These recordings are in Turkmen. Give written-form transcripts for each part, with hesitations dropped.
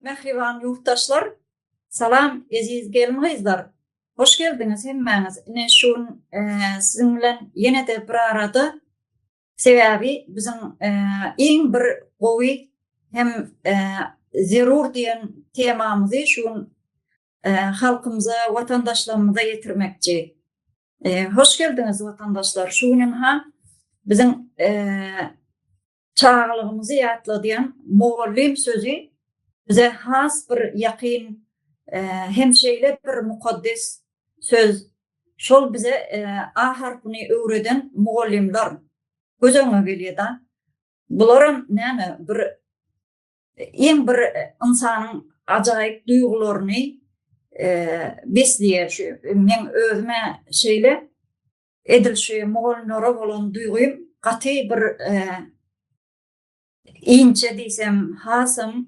Mähriban ýurtdaşlar, salam eziz gelin-gyzlar! Hoş geldiňiz hemmäňiz. Ine şu gün siziň bilen ýene-de bir arada. Sebäbi biziň iň bir gowy hem zerur diýen temamyzy şu gün halkymyza, watandaşlarymyza ýetirmekçi. Hoş geldiňiz watandaşlar. Şu gün ynha biziň Çagalygymyzy ýatladýan mugallym sözi bize has bir ýakyn hem şeýle bir mukaddes söz. Şol bize A harpyny öwreden mugallymlar göz öňüňe gelýär-da. Bularam näme bir iň bir ynsanyň ajaýyp duýgularyny besleýär şu. Meň özüm-ä şeýle Edil şu mugallymlara bolan duýgym gaty bir inçe diýsem, hasam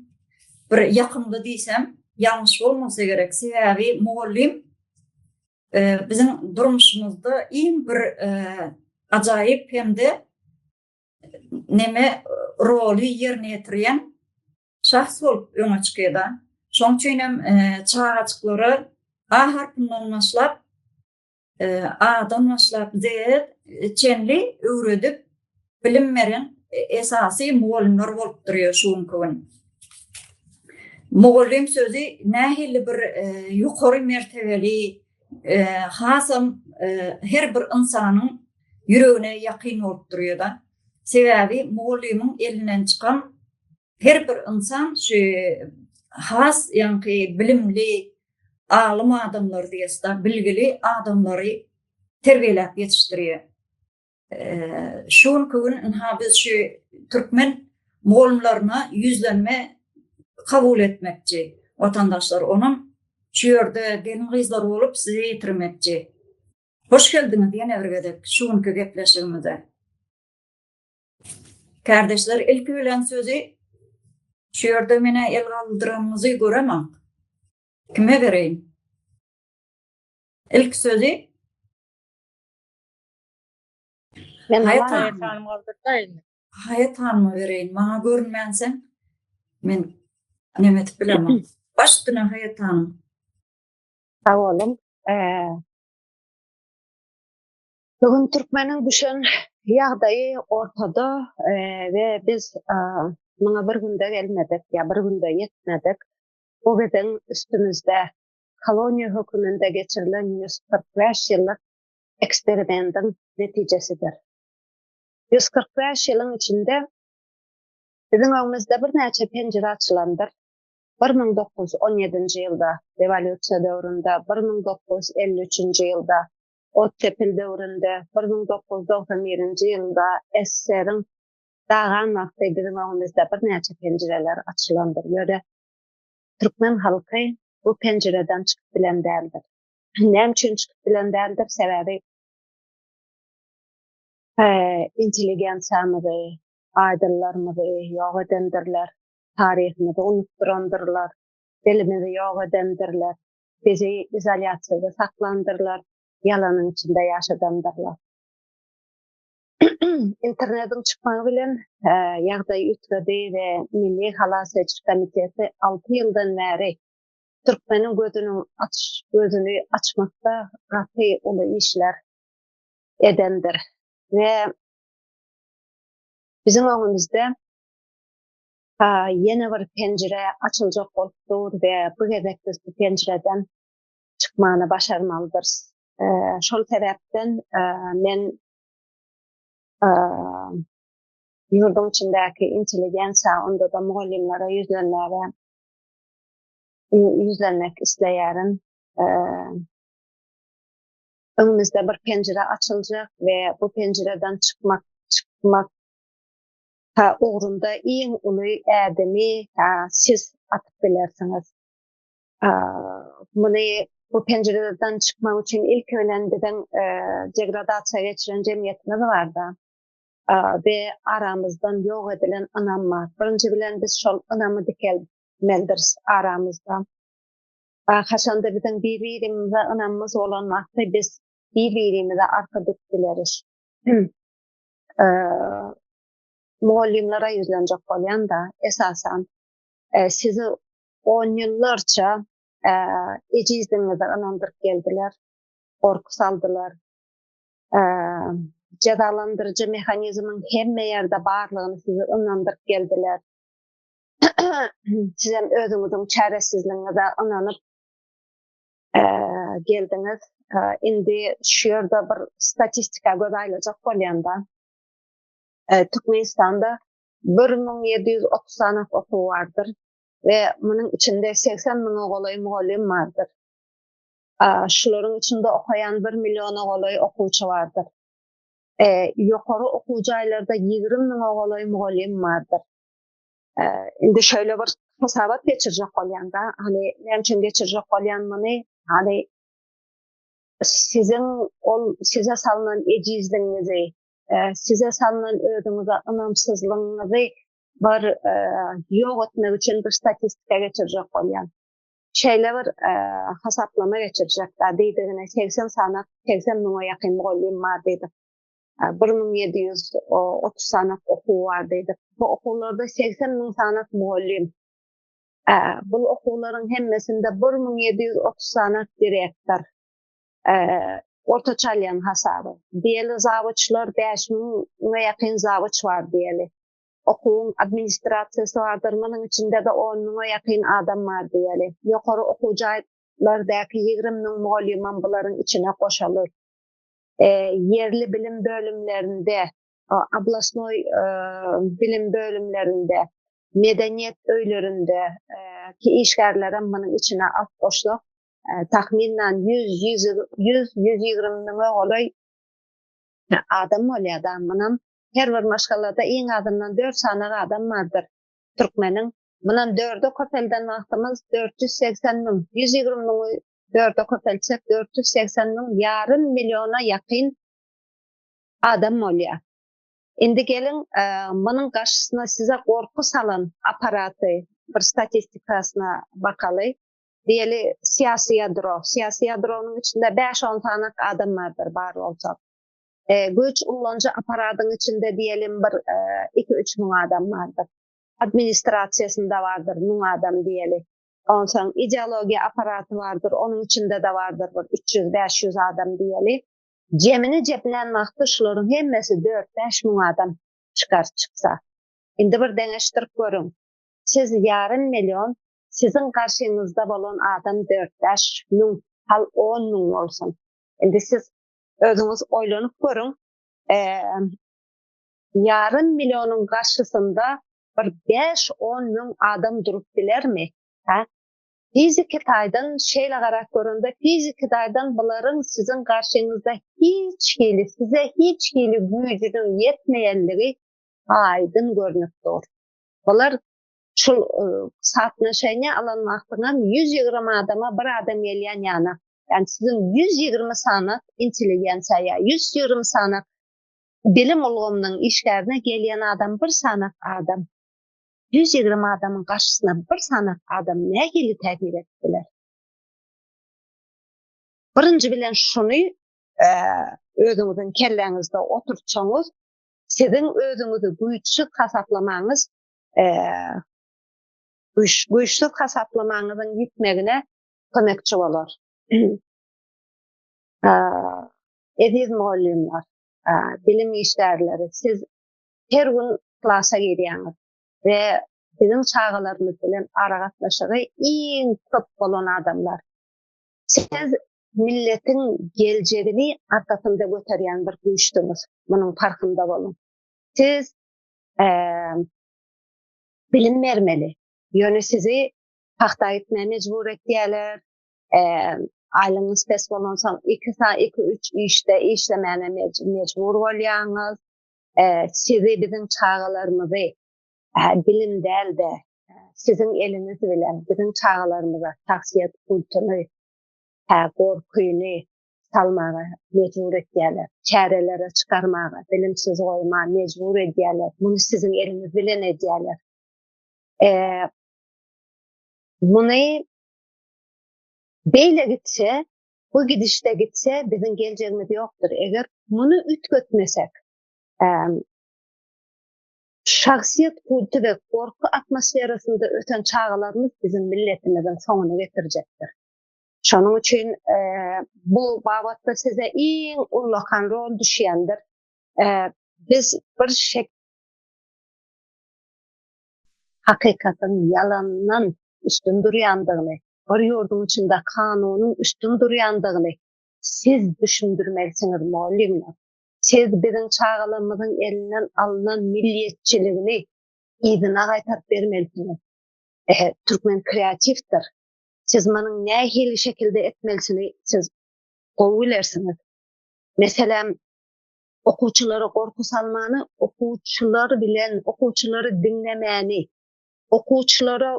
bir ýakymly diýsem, ýalňyş bolmasa gerek. Sebäbi mugallym biziň durmuşymyzda iň bir ajaýyp hem-de neme roly ýerine ýetirýän şahs bolup öňe çykýar-da. Şonuň üçin hem çagajyklara A harpyndan başlap A-dan başlap Z-e çenli öwredip bilim beren esasy mugallymlar bolup durýar şu günki gün. Mugallym sözi nähili bir ýokary mertebeli, hasam her bir ynsanyň ýüregine ýakyn bolup durýar-da. Sebäbi mugallymyň elinden çykan Her bir ynsan şu has ýaňky bilimli alym adamlary diýesda bilgili adamlary terbiýeläp ýetişdirýär. Şu günki gün ynha biz şu türkmen mugallymlaryna ýüzlenme kabul etmekçi watandaşlar onam şu ýerde gelin-gyzlar bolup size ýetirmekçi. Hoş geldiňiz ýene bir gezek şu günki gepleşigimize. Kärdeşler ilki bilen sözi şu ýerde menä el galdyranyňyzy göremok. Kime bereýin? Ilki sözi Men Haýat Haýat hanym. hanym galdyrdaýyn. Haýat hanyma bereýin. Maňa görünmänseň men neme edip bilemok. Baş üstüne Haýat hanym. Sag boluň. Bu gün türkmeniň düşen ýagdaýy ortada we biz muňa bir günde gelmedik ýa bir günde ýetmedik. Bu biziň üstümizde koloniýa höküminde geçirilen 145 ýyllyk eksperimentiň netijesidir. 145 ýylyň içinde biziň öňümizde birnäçe penjire açylandyr. 1917-nji ýylda rewolýusiýa döwründe, 1953-nji ýylda Ottepil döwründe, 1991-nji ýylda SSR-iň dagan wagty biziň öňümizde birnäçe penjireler açylandyr. Ýöne türkmen halky bu penjireden çykyp bilen däldir. Näme üçin çykyp bilen däldir? Sebäbi intelligensiýamyzy, aýdynlarymyzy ýok edendirler, taryhymyzy unutdyrandyrlar, dilimizi ýok edendirler. Bizi izolýasiýada saklandyrlar, ýalanyň içinde ýaşadandyrlar. Internetiň çykmagy bilen ýagdaý üýtgedi we Milli halas ediş komiteti 6 ýyldan bäri türkmeniň gözüniň aç gözüni açmakda gaty uly işler edendir we biziň öňümizde Ýene bir penjire açyljak bolup dur we bu gezek biz bu penjireden çykmany başarmalydyrys. Şol sebäpden men ýurduň içindäki intelligensiýa, onda-da mugallymlara ýüzlenmäge ýüzlenmek isleýärin. Öňümizde bir penjire açyljak we bu penjireden çykmak çykmak ugrunda iň uly ädimi siz atyp bilersiňiz. Muny bu penjireden çykmak üçin ilki bilen biziň degradasiýa geçiren jemgyýetimiz barda we aramyzdan ýok edilen ynam bar. Birinji bilen biz şol ynamy dikeltmelidiris aramyzda. Haçanda biziň bir-birimize ynamymyz bolan wagty biz bir-birimize arka durup bileris. Mugallymlara ýüzlenjek bolýan-da, esasan, sizi. On ýyllarça ejizligiňize ynandyryp geldiler, gorky saldylar. Jezalandyryjy mehanizmiň hemme ýerde barlygyny size ynandyryp geldiler. Sizem özüňiziň çäresizligiňize ynanyp geldiňiz. Indi şu ýerde bir statistika göz aýlajak bolýan-da. Türkmenistanda 1730 sany okuw bardyr we munuň içinde 80 müňe golaý mugallym bardyr. Şularyň içinde okaýan 1 milliona golaý okuwçy bardyr. Ýokary okuw jaýlarda 20 müňe golaý mugallym bardyr. Indi şeýle bir hasabat geçirjek bolýanda, hany näme üçin geçirjek bolýan muny? Hany siziň ol size salnan ejizligiňizi, size salnan özüňize ynamsyzlygyňyzy bir ýok etmek üçin bir statistika geçirjek bolýan. Şeýle bir hasaplama geçirjek da diýdigine 80 sanak, 80 müňe ýakyn mugallym bar diýdik. 1730 sanak okuw bar diýdik. Bu okuwlarda 80 müň sanak mugallym. Bu okuwlaryň hemmesinde 1730 sanak direktor. Ortaça alýan hasaby. Diýeli zawuçlar 5000-e ýakyn zawuç bar diýeli. Okuwyň administrasiýasy bardyr, munuň içinde-de 10 müňe ýakyn adam bar diýeli. Ýokary okuw jaýlardaky 20 müň mugallymam bularyň içine goşaly. Ýerli bilim bölümlerinde, oblasnoý bilim bölümlerinde, medeniýet öýlerinde ki işgärlerem munuň içine alyp goşsak, takmynan 100, 100, 120 müňe golaý adam bolýar-da. Munam her bir maşgalada iň azyndan 4 sany adam bardyr türkmeniň. Munam dörde köpelden wagtymyz 480 müň, 120 müňi dörde köpeltsek 480 müň, ýarym milliona ýakyn adam bolýar. Indi geliň, munuň garşysyna size gorky salan aparaty bir statistikasyna bakaly. Diýeli, syýasy ýadro. Syýasy ýadronyň içinde bäş-on sanak adam bardyr, bar bolsa. Güýç ullanyjy aparatyň içinde diýelim bir iki-üç müň adam bardyr. Administrasiýasynda bardyr müň adam diýeli. Onsoň ideologiýa aparaty bardyr, onuň içinde-de bardyr bir 300-500 adam diýeli. Jemini jemlän wagty şularyň hemmesi dört-bäş müň adam çykar çyksa. Indi bir deňeşdirip görüň. Siz ýarym million, siziň garşyňyzda bolan adam dört-bäş müň, hal on müň bolsun. Indi siz özüňiz oýlanyp görüň, ýarym millionyň garşysynda bir bäş-on müň adam durup bilermi? Hä? Fiziki taýdan şeýle garap görende, fiziki taýdan bularyň siziň garşyňyzda hiç hili, size hiç hili güýjüniň ýetmeýänligi aýdyň görnüp dur. Bular şul sootnoşeniýe alan wagtyňam 120 adama bir adam gelýän ýana. Ýagny siziň 120 sany intelligensiýa ýa 120 sany bilim ulgamynyň işgärine gelýän adam bir sanak adam. 120 adamyň garşysyna bir sanak adam nähili täsir edip biler? Birinji bilen şuny özüňiziň kelläňizde oturtsaňyz, siziň özüňizi güýçsüz hasaplamaňyz güýçsüz hasaplamaňyzyň ýitmegine kömekçi bolar. Eziz mugallymlar, bilim işgärleri, siz her gün klasa girýäňiz we biziň çagalarymyz bilen aragatnaşygy iň köp bolan adamlar. Siz milletiň geljegini arkasynda göterýän bir güýçdüňiz. Munuň parhynda boluň. Siz bilim bermeli. Ýöne sizi pagta gitmäge mejbur etýärler. Aýlygyňyz pes bolansoň iki sa iki üç işde işlemäne mejbur bolýaňyz. Sizi biziň çagalarymyzy bilim däl-de siziň eliňiz bilen biziň çagalarymyza şahsyýet kultuny, gorkyny salmaga mejbur etýärler. Çärelere çykarmaga, bilimsiz goýmaga mejbur edýärler. Muny siziň eliňiz bilen edýärler. Muny beýle gitse, bu gidişde gitse biziň geljegimiz ýokdur. Eger muny üýtgetmesek, Şahsyýet kulty we gorky atmosferasynda ösen çagalarymyz biziň milletimiziň soňuny getirjekdir. Şonuň üçin bu babatda size iň ullakan rol düşýändir. Biz bir şek hakykatyň ýalandan üstün durýandygyny, bir ýurduň içinde kanunyň üstün durýandygyny siz düşündirmelisiňiz, mugallymlar. Siz biziň çagalarymyzyň elinden alnan milliýetçiligini yzyna gaýtaryp bermelisiňiz. Türkmen kreatiwdir. Siz munuň nähili şekilde etmelisini siz gowy bilersiňiz. Meselem, okuwçylara gorky salmany, okuwçylar bilen okuwçylary diňlemäni, okuwçylara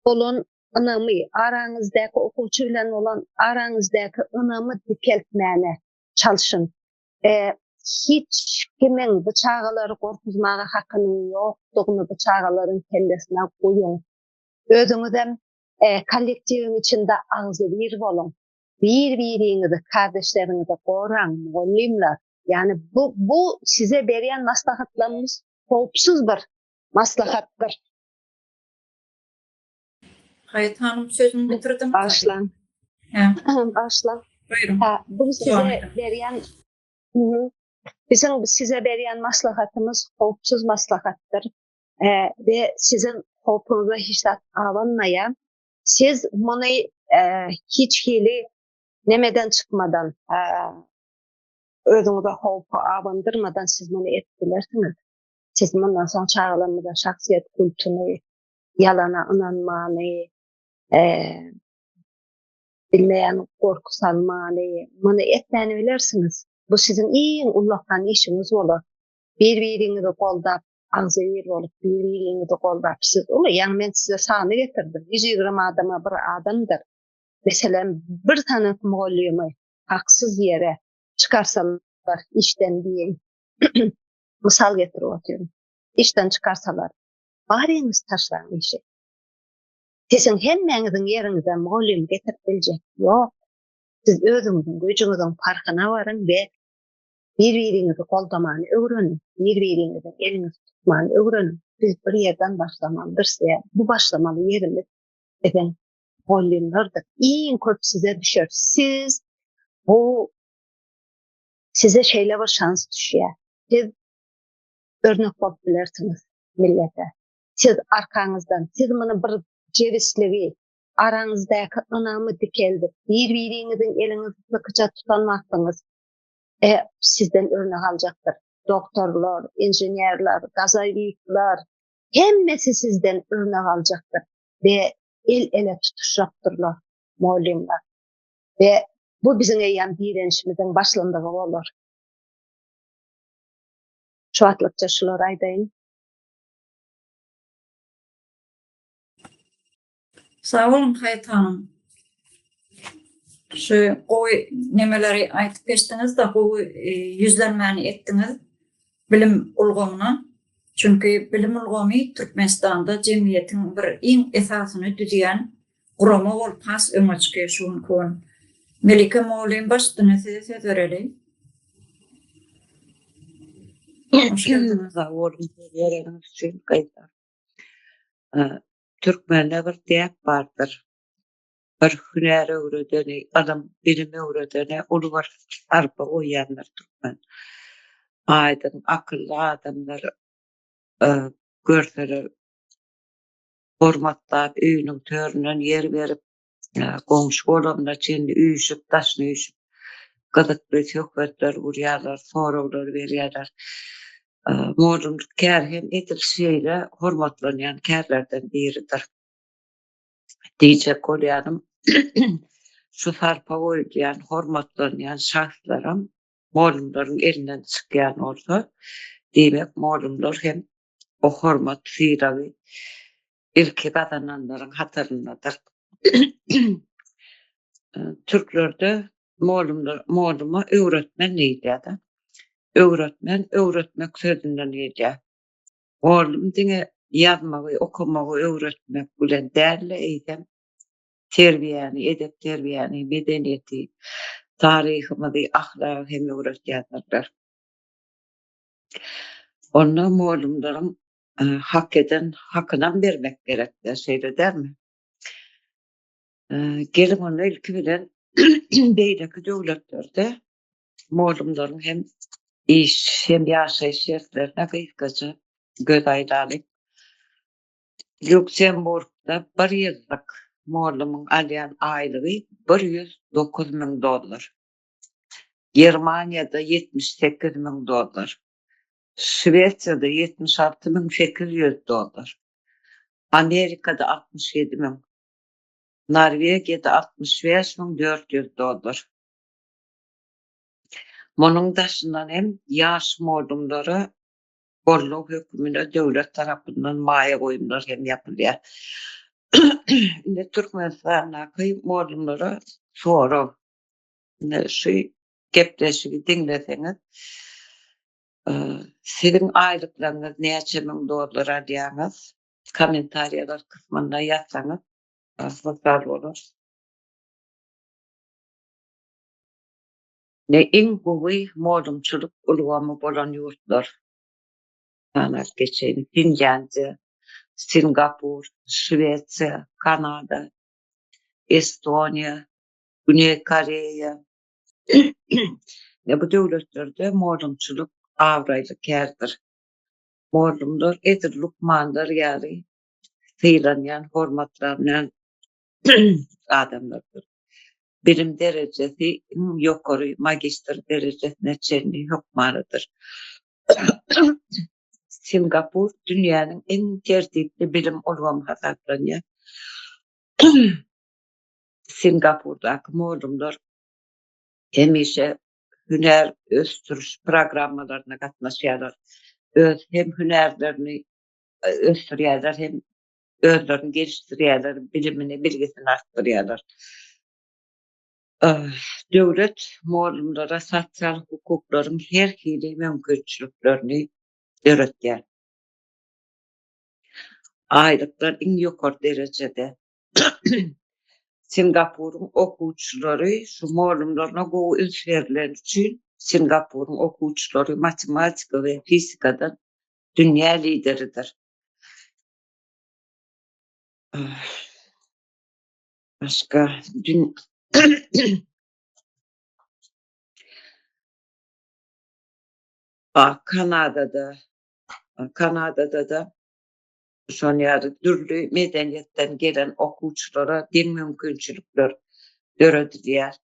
bolan ynamy, araňyzdaky okuwçy bilen bolan araňyzdaky ynamy dikeltmäne çalşyň. Hiç kimiň bu çagalary gorkuzmaga hakynyň ýokdugyny bu çagalaryň kellesine guýuň. Özüňizem kollektiwiň içinde agzybir boluň. Bir-biriňizi, kardeşleriňizi goraň, mugallymlar. Ýagny bu bu size berýän maslahatlarymyz howpsuz bir maslahatdyr. Haýat hanym sözüni bitirdiňmi? Bagyşlaň. Hä. Bagyşlaň. Buýruň. Hä, bu size berýän biziň size berýän maslahatymyz howpsuz maslahatdyr. We siziň howpuňyza hiç zat abanmaýar. Siz muny hiç hili nemeden çykmadan, özüňize howpy abandyrmadan siz muny edip bilersiňiz. Siz mundan soň çagalarymyza şahsyýet kultuny, ýalana ynanmany, bilmeýän gorky salmany, muny etmäni bilersiňiz. Bu siziň iň ullakan işiňiz bolar. Bir-biriňizi goldap, agzybir bolup, bir-biriňizi goldap, siz uly, ýaňy men size sany getirdim, 120 adama bir adamdyr. Meselem, bir sany mugallymy haksyz ýere çykarsalar işden diýeýin, mysal getirip otyryn, işden çykarsalar, baryňyz taşlaň işi. Siziň hemmäňiziň ýeriňize mugallym getirip biljek ýok. Siz özüňiziň güýjüňiziň parhyna baryň we bir-biriňizi goldamany öwreniň, bir-biriňiziň eliňizi tutmany öwreniň. Biz bir ýerden başlamalydyrys we bu başlamaly ýerimiz biziň mugallymlardyr. Iň köp size düşer. Siz bu size şeýle bir şans düşýär. Siz örnek bolup bilersiňiz millete. Siz arkaňyzdan, siz muny bir jebisligi, araňyzdaky ynamy dikeldip, bir-biriňiziň eliňizi sykyja tutan wagtyňyz e, sizden örnek aljakdyr. Doktorlar, inženerler, gazawikler, hemmesi sizden örnek aljakdyr we el-ele tutuşjakdyrlar mugallymlar. We bu biziň eýýäm direnişimiziň başlandygy bolar. Şu wagtlykça şulary aýdaýyn. Sag boluň Haýat hanym. Şu gowy nemeleri aýdyp geçdiňiz-de, gowy e, ýüzlenmäni etdiňiz bilim ulgamyna. Çünki bilim ulgamy Türkmenistanda jemgyýetiň bir iň esasyny düzýän gurama bolup has öňe çykýar şu günki gün. Melike mugallym baş üstüne size söz bereli. Hoş geldiňiz. Sag boluň söz bereniňiz üçin gyzlar. Türkmende bir däp bardyr. Bir hünär öwredeni, ylym, bilim öwredene uly bir sarpa goýýandyr türkmen. Aýdyň, akylly adamlar görseler hormatlap, öýüniň töründen ýer berip, goňşy-golamyna çenli üýşüp, daşyna üýşüp, gyzykly söhbetler gurýarlar, soraglar berýärler. Mugallymlyk käri hem edil şeýle hormatlanýan kärlerden biridir. Diýjek bolýanym, şu sarpa goýulýan, hormatlanýan şahslaram mugallymlaryň elinden çykýan bolsa, diýmek, mugallymlar hem o hormat, sylagy ilki gazananlaryň hataryndadyr. Türklerde mugallymlar, mugallyma öwretmen diýilýär-de. Öwretmen, öwretmek sözünden gelýär. Mugallym diňe ýazmagy, okamagy öwretmek bilen däl-de, eýsem, terbiýäni, edep-terbiýäni, medeniýeti, taryhymyzy, ahlagy hem öwretýändirler. Onda mugallymlaryň hak eden hakynam bermek gerekdä, şeýle dälmi? Geliň onda ilki bilen beýleki döwletlerde mugallymlaryň hem iş hem ýaşaýyş şertlerine gysgaça göz aýlalyň. Lýuksemburgda bir ýyllyk mugallymyň alýan aýlygy 109 müň dollar. Germaniýada 78 müň dollar. Şwesiýada 76 müň 800 dollar. Amerikada 67 müň. Norwegiýada 65 müň 400 dollar. Munuň daşyndan hem ýaş mugallymlara goldaw hökmünde döwlet tarapyndan maýa goýumlar hem ýapylýar. Indi Türkmenistandaky mugallymlara sorag. Indi şu gepleşigi diňleseňiz, siziň aýlyklaryňyz näçe müň dollar alýaňyz? Kommentariýalar kysmynda ýazsaňyz, hoşal bolarys. Ne iň gowy mugallymçylyk ulgamy bolan ýurtlar sanap geçeýin, Finlýandiýa, Singapur, Şwesiýa, Kanada, Estoniýa, Güneý Koreýa. Ne bu döwletlerde mugallymçylyk abraýly kärdir. Mugallymlar edil lukmanlar ýaly sylanýan, hormatlanýan adamlardyr. Bilim derejesi iň ýokary magistr derejesine çenli hökmanydyr. Singapur dünýäniň iň tertipli bilim ulgamy hasaplanýar. Singapurdaky mugallymlar hemişe hünär ösdüriş programmalaryna gatnaşýarlar. Öz hem hünärlerini ösdürýärler, hem özlerini gelişdirýärler, bilimini, bilgisini artdyrýarlar. Döwlet mugallymlara sosial hukuklaryň her hili mümkinçiliklerini döretýär. Aýlyklar iň ýokary derejede. Singapuryň okuwçylary şu mugallymlaryna gowy üns berileni üçin Singapuryň okuwçylary matematika we fizikadan dünýä lideridir. Başga dün Kanadada Kanadada-da şon ýaly dürli medeniýetden gelen okuwçylara deň mümkinçilikler döredilýär.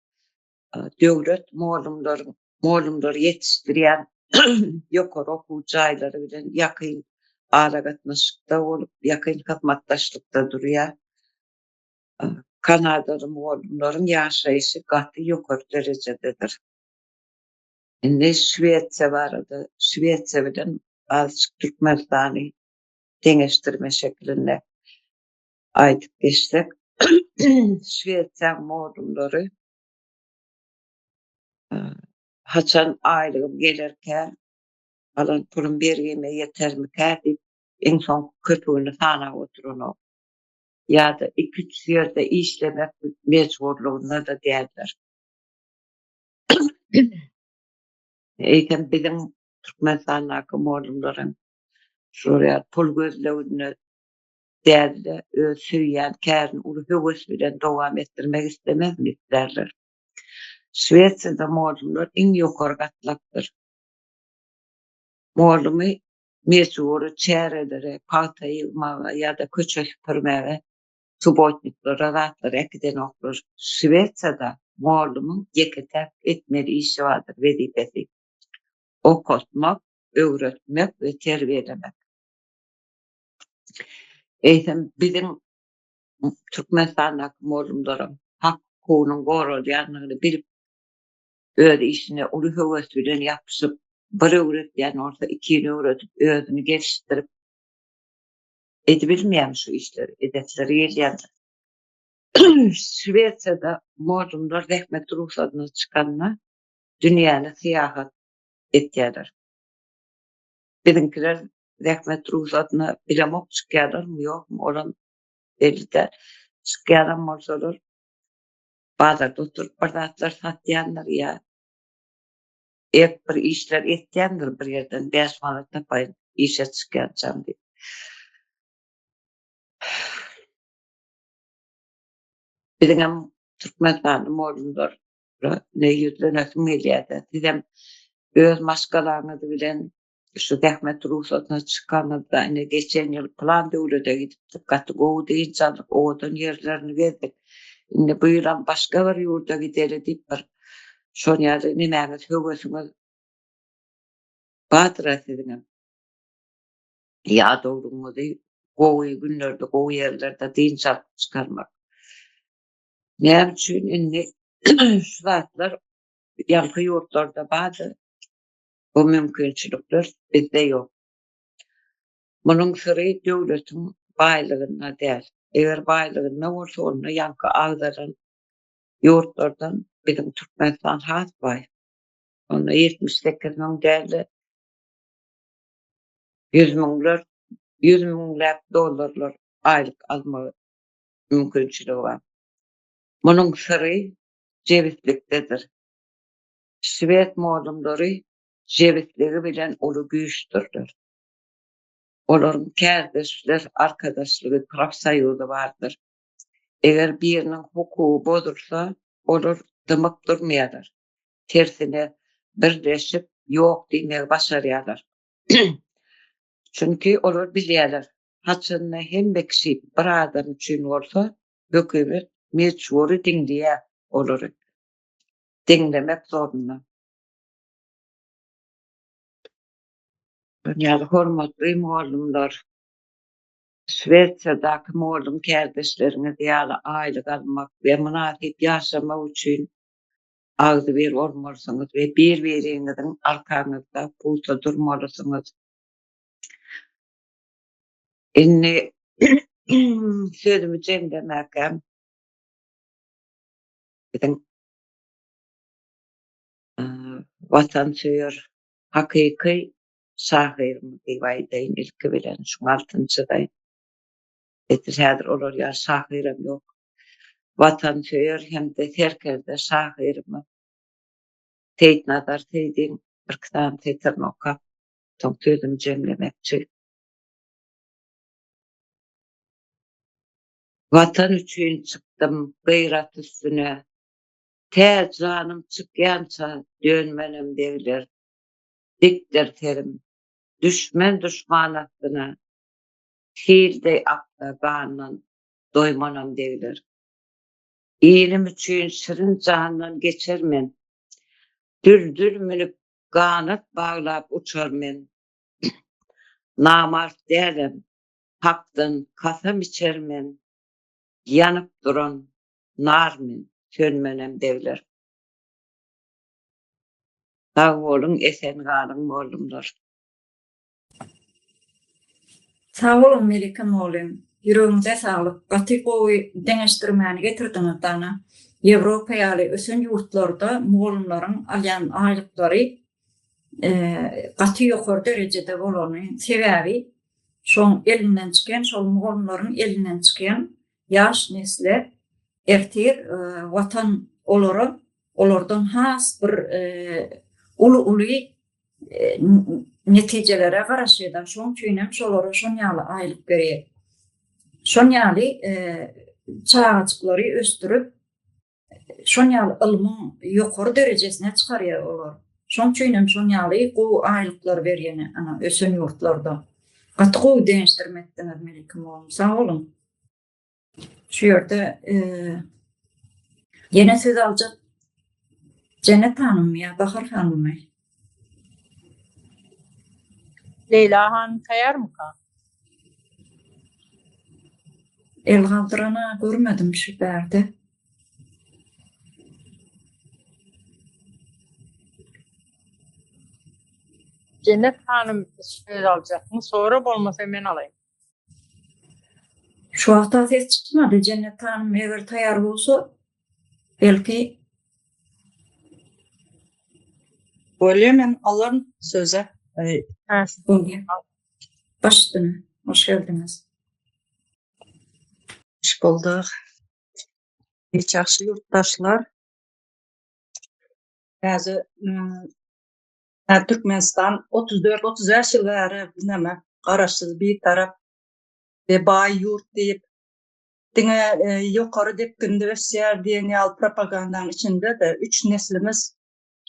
Döwlet mugallymlaryň mugallymlary ýetişdirýän ýokary okuw jaýlary bilen ýakyn aragatnaşykda bolup, ýakyn hyzmatdaşlykda durýar. Kanadaly mugallymlaryň ýaşaýşy gaty ýokary derejededir. Indi Şwesiýa barada, Şwesiýa bilen azajyk Türkmenistany deňeşdirme şekilinde aýdyp geçsek, Şwesiýanyň mugallymlary haçan aýlygym gelerkä, alan pulum bergime ýetermikä diýip, iň soňky köpügini sanap oturanok. Ýa-da iki-üç ýerde işlemek mejburlygynda-da däldir. Eýsem biziň Türkmenistandaky mugallymlar hem şular ýaly pul gözleginde däl-de, öz söýýän kärini uly höwes bilen dowam etdirmek islemezmi islärler. Şwesiýada mugallymlar iň ýokary gatlakdyr. Mugallymy mejbury çärelere, pagta ýygmaga ýa-da köçe süpürmäge, subotniklara zatlara äkidenoklar. Şwesiýada mugallymyň ýeke-täk etmeli işi bardyr, wezipesi, okatmak, öwretmek we terbiýelemek. Eýsem biziň Türkmenistandaky mugallymlaram hak-hukugynyň goralýandygyny bilip, öz işine uly höwes bilen ýapyşyp, bir öwretýän bolsa ikini öwredip, özüni gelişdirip edibilmeýärmi şu işleri? Edesleri gelýändir. Şwesiýada mugallymlar zähmet rugsadyna çykanda dünýäni syýahat etýärler. Biziňkiler zähmet rugsadyna bilemok çykýarlarmy ýokmy olam belli däl. Çykýanam bolsalar bazarda oturyp bir zatlar satýandyr ýa ek bir işler etýändir bir ýerden 5 manat tapaýyn. işe çykýançam diýip. Biziňem Türkmenistanly mugallymlara ne ýüzlenesim gelýär-de, sizem öz maşgalaňyz bilen şu zähmet rugsadyna çykanyňyzda ine geçen ýyl pylan döwlete gidipdik, gaty gowy dynç aldyk, owadan ýerlerini gezdik. Indi bu ýylam başga bir ýurda gideli diýip bir şon ýaly nemäňiz, höwesiňiz bardyr-a siziňem. Ýadawlygyňyzy gowy günlerde, gowy ýerlerde dynç alyp çykarmak. Näme üçin indi şu zatlar ýaňky ýurtlarda bardy, bu mümkinçilikler bizde ýok. Munuň syry döwletiň baýlygynda däl. Eger baýlygynda bolsa, onda ýaňky agzalan ýurtlardan biziň Türkmenistan has baý. Onda 78 müň däl-de, ýüz müňler, ýüz müňläp dollarlar aýlyk almagy mümkinçiligi bar. Munuň syry jebislikdedir. Şwed mugallymlary jebisligi bilen uly güýçdürler. Olaryň kärdeşler arkadaşlygy, profsoýuzy bardyr. Eger biriniň hukugy bozulsa, olar dymyp durmaýarlar. Tersine, birleşip, ýok diýmegi başarýarlar. Çünki olar bilýärler, haçanda hemme kişi bir adam üçin bolsa, hökümet mejbury diňleýär olary. Diňlemek zorunda. Ýaly hormatly mugallymlar, Şwesiýadaky mugallym kärdeşleriňiz ýaly aýlyk almak we mynasyp ýaşamak üçin agzybir bolmalysyňyz we bir-biriňiziň arkaňyzda pugta durmalysyňyz. Indi sözümi jemlemäkäm biziň watansöýer hakyky şahyrymyz diýip aýdaýyn ilki bilen şuň altyny çyzaýyn. Edil häzir olar ýaly şahyram ýok. Watansöýer hem-de serkerde şahyrymyz Seýitnazar Seýdiň birki sany setirini okap, soň sözümi jemlemekçi. Watan üçin çykdym gyrat üstüne, Tä janym çykýança dönmenem begler. Dikdir serim, düşmen duşman astyna, Sil deý aksa gandan doýmanam begler. Ilim üçin şirin jandan geçer men, Düldül münüp, ganat baglap uçar men. Namart dälem, Hakdan kasam içer men, Ýanyp duran nar men, sönmenem begler. Sag boluň, esen galyň mollumlar. Sag boluň Melike mollym. Ýüregiňize saglyk. Gaty gowy deňeşdirmäni getirdiňiz dana. Ýewropa ýaly ösen ýurtlarda mugallymlaryň alýan aýlyklary gaty ýokary derejede bolany sebäbi şoň elinden çykýan şol mugallymlaryň elinden çykýan ýaş nesle ertir watan olara olardan has bir uly-uly netijelere garaşýar. Şonuň üçin hem şolara şon ýaly aýlyk berýär. Şon ýaly çagajyklary ösdürip, şon ýaly ylmyň ýokary derejesine çykarýar olar. Şonuň üçin hem şon ýaly gowy aýlyklar berýär ana ösen ýurtlarda. Gaty gowy deňeşdirme etdiňiz Melike mugallym. Sag boluň. Şu ýerde ýene söz aljak Jennet hanymmy ýa Bahar hanymmy? Leýla hanym taýýarmyka? El galdyrana görmedim şu bärde. Jennet hanym söz aljakmy? Sora bolmasa men alaýyn. Şu wagta ses çykmady. Jennet hanym eger taýýar bolsa, belki Bolýa men alaryn söze. Bolýa. Baş üstüne. Hoş geldiňiz. Hoş bulduk. Hiç ýagşy ýurtdaşlar. Häzir. Türkmenistan 34-35 ýyl bäri näme garaşsyz bitarap we baý ýurt diýip diňe ýokary depginde ösýär diýen ýaly propagandanyň içinde-de üç neslimiz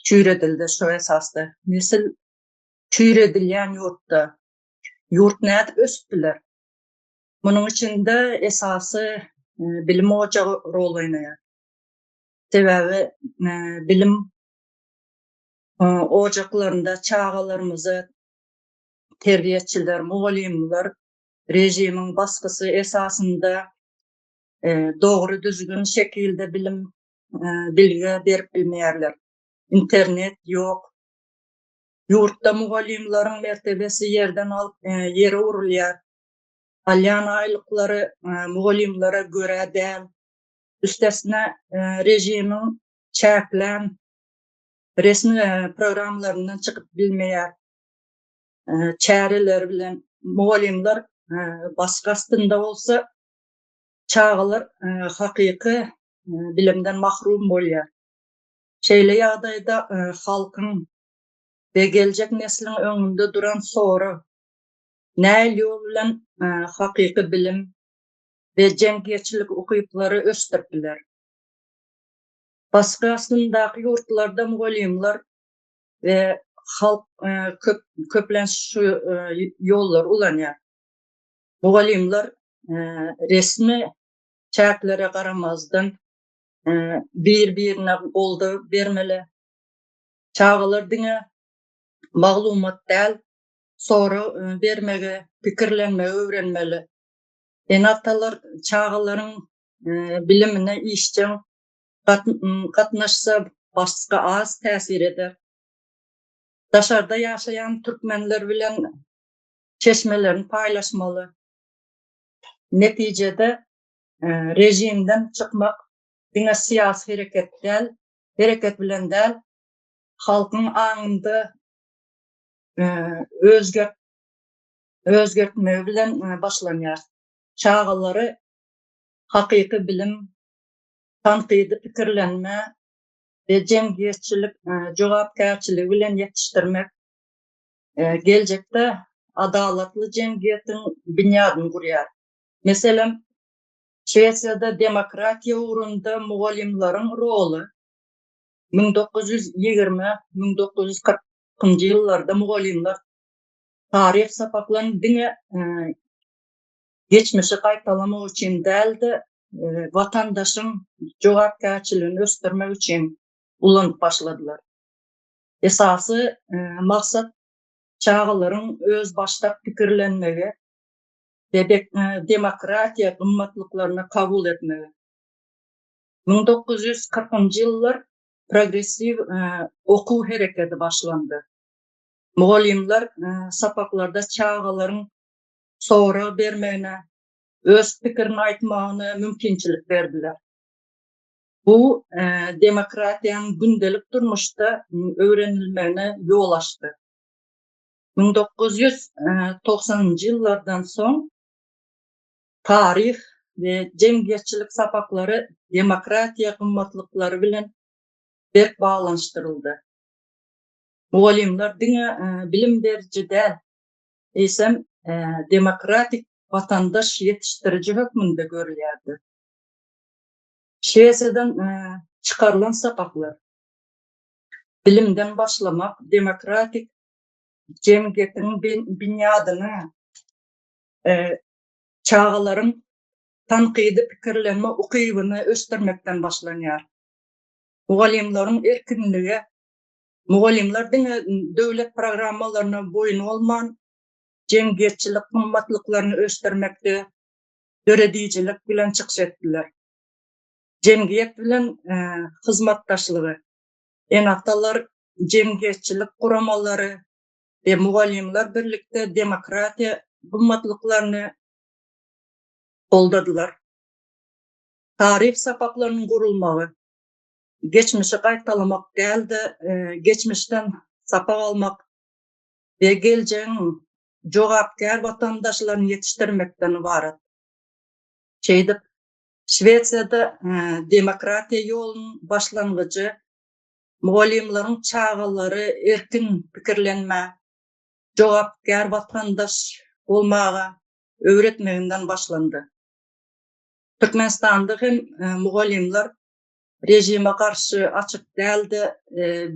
çüýredildi şu esasda. Nesil çüýredilýän ýurtda ýurt nädip ösüp biler? Munuň içinde esasy bilim ojagy rol oýnaýar. Sebäbi bilim ojaklarynda çagalarymyzy terbiýeçiler, mugallymlar režimiň basgysy esasynda dogry düzgün şekilde bilim bilgi berip bilmeýärler. Internet ýok. Ýurtda mugallymlaryň mertebesi ýerden alyp ýere urulýar. Alýan aýlyklary mugallymlara görä däl. Üstesine režimiň çäklän resmi programmalaryndan çykyp bilmeýär. Çäreleri bilen mugallymlar basgy astynda bolsa, çagalar hakyky bilimden mahrum bolýar. Şeýle ýagdaýda halkyň we geljek nesliň öňünde duran sorag, nähili ýol bilen hakyky bilim we jemgyýetçilik ukyplary ösdürip biler? Basgy astyndaky ýurtlarda mugallymlar we halk köp köplenç şu ýollary ulanýar. Mugallymlar resmi çäklere garamazdan bir-birine goldaw bermeli. Çagalar diňe maglumat däl, sorag bermegi, pikirlenmegi öwrenmeli. Ene-atalar çagalaryň bilimine işjeň gatnaşsa basga az täsir eder. Daşarda ýaşaýan türkmenler bilen çeşmelerini paýlaşmaly. Netijede režimden çykmak diňe syýasy hereket däl, hereket bilen däl, halkyň aňynda özgert özgertmegi bilen başlanýar. Çagalary hakyky bilim, tankydy pikirlenme we jemgyýetçilik jogapkärçiligi bilen ýetişdirmek geljekde adalatly jemgyýetiň binýadyny gurýar. Meselem, Şwesiýada demokratiýa ugrunda mugallymlaryň roly 1920, 1940-njy ýyllarda mugallymlar taryh sapaklaryny diňe geçmişi gaýtalamak üçin däl-de, watandaşyň jogapkärçiligini ösdürmek üçin ulanyp başladylar. Esasy maksat çagalaryň özbaşdak pikirlenmegi we demokratiýa gymmatlyklaryny kabul etmegi. 1940-njy ýyllar progressiw okuw hereketi başlandy. Mugallymlar sapaklarda çagalaryň sorag bermegine, öz pikirini aýtmagyna mümkinçilik berdiler. Bu demokratiýanyň gündelik durmuşda öwrenilmegine ýol açdy. 1990-njy ýyllardan soň taryh we jemgyýetçilik sapaklary demokratiýa gymmatlyklary bilen berk baglanyşdyryldy. Mugallymlar diňe bilim beriji däl, eýsem demokratik watandaş ýetişdiriji hökmünde görülýärdi. Şwesiýadan çykarylan sapaklar, bilimden başlamak demokratik jemgyýetiň binýadyny, çagalaryň tankydy pikirlenme ukybyny ösdürmekden başlanýar. Mugallymlaryň erkinlige Mugallymlar diňe döwlet programmalaryna boýun bolman, jemgyýetçilik gymmatlyklaryny ösdürmekde döredijilik bilen çykyş etdiler. Jemgyýet bilen hyzmatdaşlygy, ene-atalar, jemgyýetçilik guramalary we mugallymlar birlikde demokratiýa gymmatlyklaryny goldadylar. Taryh sapaklarynyň gurulmagy, geçmişi gaýtalamak däl-de, geçmişden sapak almak we geljegiň jogapkär watandaşlaryny ýetişdirmekden ybarat. Şeýdip, Şwesiýada demokratiýa ýolunyň başlangyjy. Mugallymlaryň çagalary erkin pikirlenmä, jogapkär watandaş bolmaga öwretmeginden başlandy. Türkmenistanda hem mugallymlar režime garşy açyk däl-de,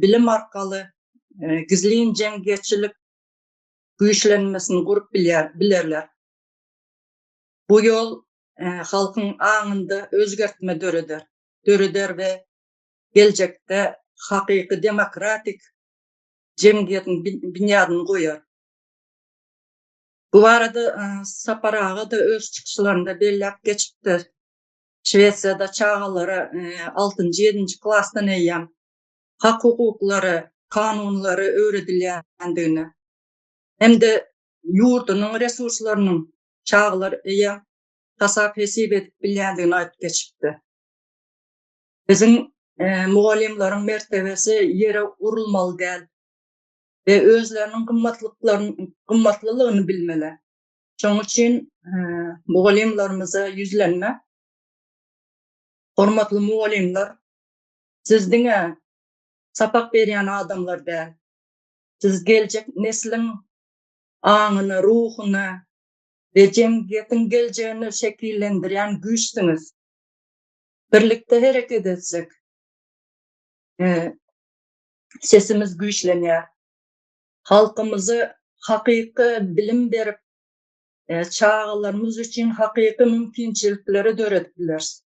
bilim arkaly gizlin jemgyýetçilik güýçlenmesini gurup bilerler. Bu ýol halkyň aňynda özgertme döreder döreder we geljekde hakyky demokratik jemgyýetiň binýadyny goýar. Bu barada Sapar aga-da öz çykyşlarynda belläp geçipdir. Şwesiýada çagalara altynjy-ýedinji klasdan eýýäm hak-hukuklary, kanunlary öwredilýändigini hem-de ýurdunyň resurslarynyň çagalar eýýäm hasap-hesip edip bilýändigini aýdyp geçipdi. Biziň mugallymlaryň mertebesi ýere urulmaly däl we özleriniň gymmatlyklaryny gymmatlylygyny bilmeli. Şonuň üçin mugallymlarymyza ýüzlenme. Hormatly mugallymlar, siz diňe sapak berýän adamlar däl. Siz geljek nesliň aňyny, ruhuny we jemgyýetiň geljegini şekillendirýän güýçsüňiz. Birlikde hereket etsek, sesimiz güýçlenýär. Halkymyzy hakyky bilim berip, çagalarymyz üçin hakyky mümkinçilikleri döredip bileris.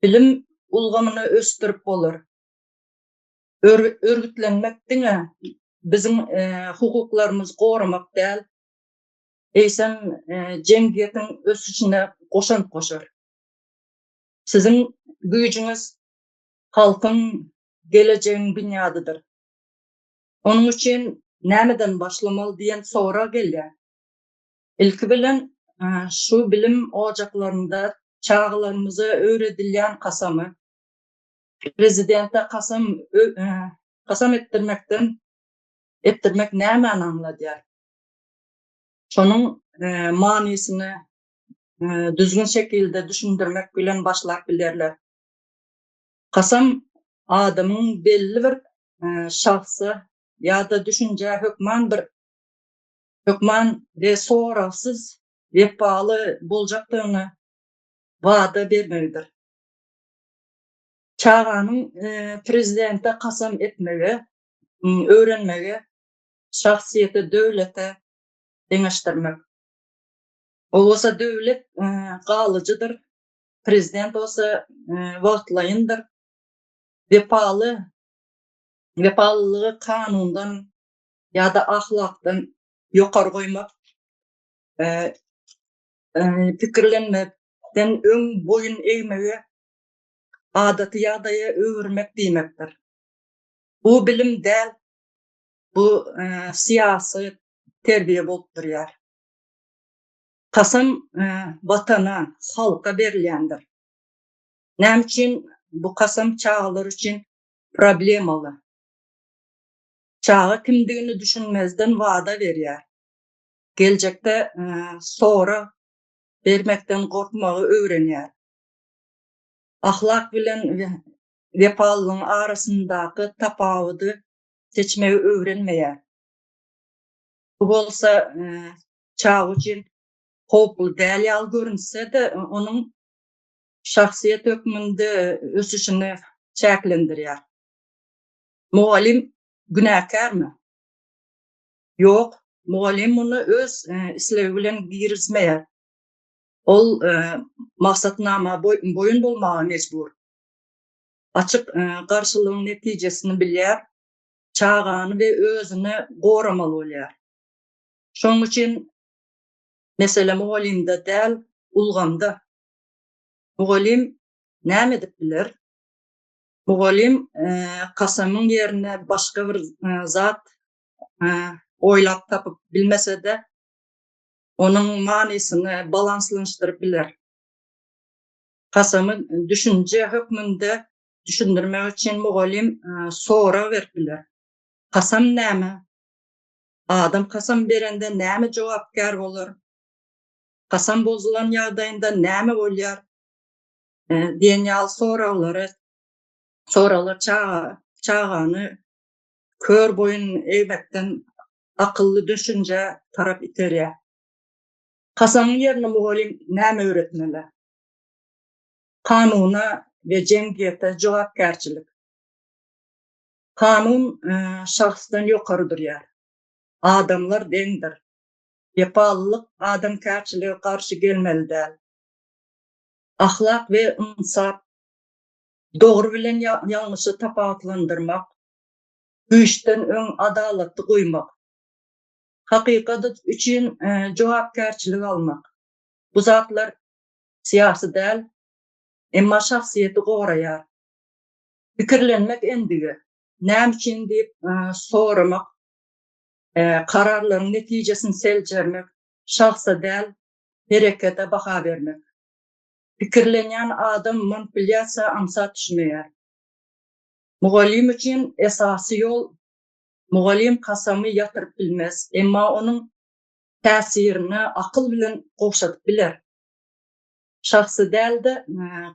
Bilim ulgamyny ösdürip bolar. Örgütlenmek diňe biziň hukuklarymyzy goramak däl, eýsem jemgyýetiň ösüşine goşant goşar. Siziň güýjüňiz halkyň gelejeginiň binýadydyr. Onuň üçin nämeden başlamaly diýen sorag gelýär. Ilki bilen şu bilim ojaklarynda çagalarymyza öwredilýän kasamy prezidente kasam kasam etdirmekden etdirmek nämäni aňladýar? Şonuň manysyny düzgün şekilde düşündirmek bilen başlap bilerler. Kasam adamyň belli bir şahsa ýa-da düşünjä hökman bir hökman we soragsyz wepaly boljakdygyny wada bermegidir. Çaganyň prezidente kasam etmegi öwrenmegi şahsyýeti döwlete deňeşdirmek. Ol bolsa döwlet galyjydyr, prezident bolsa wagtlaýyndyr. Wepaly wepalylygy kanundan ýa-da ahlakdan ýokary goýmak, pikirlenmekden öň boýun egmegi adaty ýagdaýa öwürmek diýmekdir. Bu bilim däl, bu syýasy terbiýe bolup durýar. Kasam Watana, halka berilýändir. Näme üçin bu kasam çagalar üçin problemaly? Çaga kimdigini düşünmezden wada berýär. Geljekde sorag bermekden gorkmagy öwrenýär. Ahlak bilen wepalylygyň arasyndaky tapawudy seçmegi öwrenmeýär. Bu bolsa çaga üçin howply däl ýaly görünse-de, onuň şahsyýet hökmünde ösüşini çäklendirýär. Mugallym günäkärmi? Ýok, mugallym muny öz islegi bilen girizmeýär. Ol maksatnama boýun bolmaga mejbur. Açyk garşylygyň netijesini bilýär, çagany we özüni goramaly bolýar. Şonuň üçin mesele mugallymda däl, ulgamda. Mugallym näme edip biler? Mugallym kasamyň ýerine başga bir zat oýlap tapyp bilmese-de, onuň manysyny balanslanşdyryp biler. Kasamy düşünje hökmünde düşündirmek üçin mugallym sorag berip biler. Kasam näme? Adam kasam berende näme jogapkär bolar? Kasam bozulan ýagdaýynda näme bolýar? diýen ýaly soraglary soraglar çaga. çagany kör boýun egmekden akylly düşünjä tarap iterýär. Kasamyň ýerine mugallym näme öwretmeli? Kanuna we jemgyýete jogapkärçilik. Kanun şahsdan ýokary durýar. Adamlar deňdir. Wepalylyk adamkärçilige garşy gelmeli däl. Ahlak we ynsap, dogry bilen ýalňyşy tapawutlandyrmak, güýçden öň adalaty goýmak, hakykat üçin jogapkärçilik almak. Bu zatlar syýasy däl, emma şahsyýeti goraýar. Pikirlenmek endigi, näme üçin diýip soramak, kararlaryň netijesini seljermek, şahsa däl, herekete baha bermek. Pikirlenýän adam manipulýasiýa aňsat düşmeýär. Mugallym üçin esasy ýol, mugallym kasamy ýatyryp bilmez, emma onuň täsirini akyl bilen gowşadyp biler. Şahsy däl-de,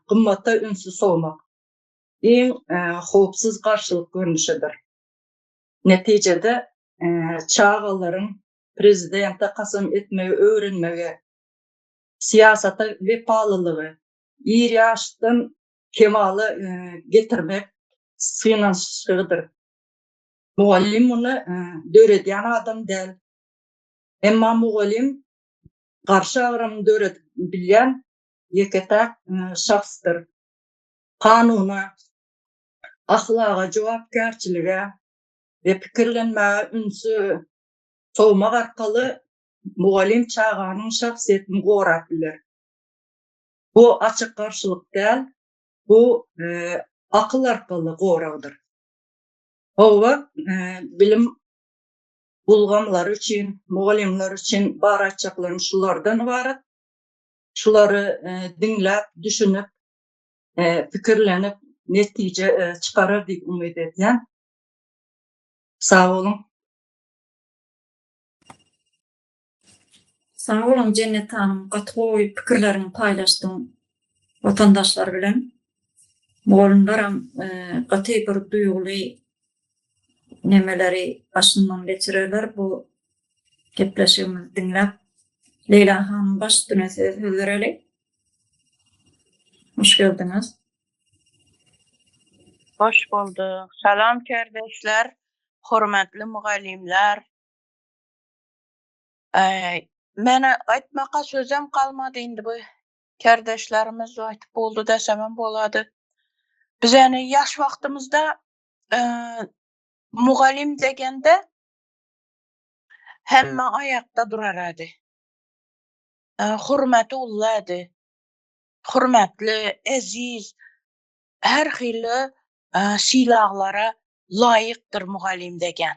gymmata ünsi sowmak iň howpsuz garşylyk görnüşidir. Netijede, çagalaryň prezidente kasam etmegi öwrenmegi, syýasata wepalylygy ir ýaşdan kemala getirmek synanyşygydyr. Mugallym muny döredýän adam däl. Emma mugallym garşy agramy döredip bilýän ýeke-täk şahsdyr. Kanuna, ahlaga, jogapkärçilige we pikirlenmäge ünsi sowmak arkaly mugallym çaganyň şahsyýetini gorap biler. Bu açyk garşylyk däl, bu akyl arkaly goragdyr. Hawa, bilim ulgamlary üçin, mugallymlar üçin bar aýtjaklarym şulardan ybarat. Şulary diňläp, düşünip, pikirlenip, netije çykarar diýip umyt edýän. Sag boluň. Sag boluň Jennet hanym gaty gowy pikirleriňi paýlaşdyň watandaşlar bilen. Mugallymlaram gaty bir duýguly nemeleri başyndan geçirerler bu gepleşigimizi diňläp. Leýla hanym baş üstüne size söz bereli. Hoş geldiňiz. Hoş bulduk. Salam kärdeşler, hormatly mugallymlar. Meni aýtmaka sözem galmady indi bu kärdeşlerimiz aýtyp boldy desemem bolady. Biz ýani ýaş wagtymyzda mugallym degende hemme aýakda durarady. Hormaty ullady. Hormatly, eziz, her hili sylaglara laýykdyr mugallym degen.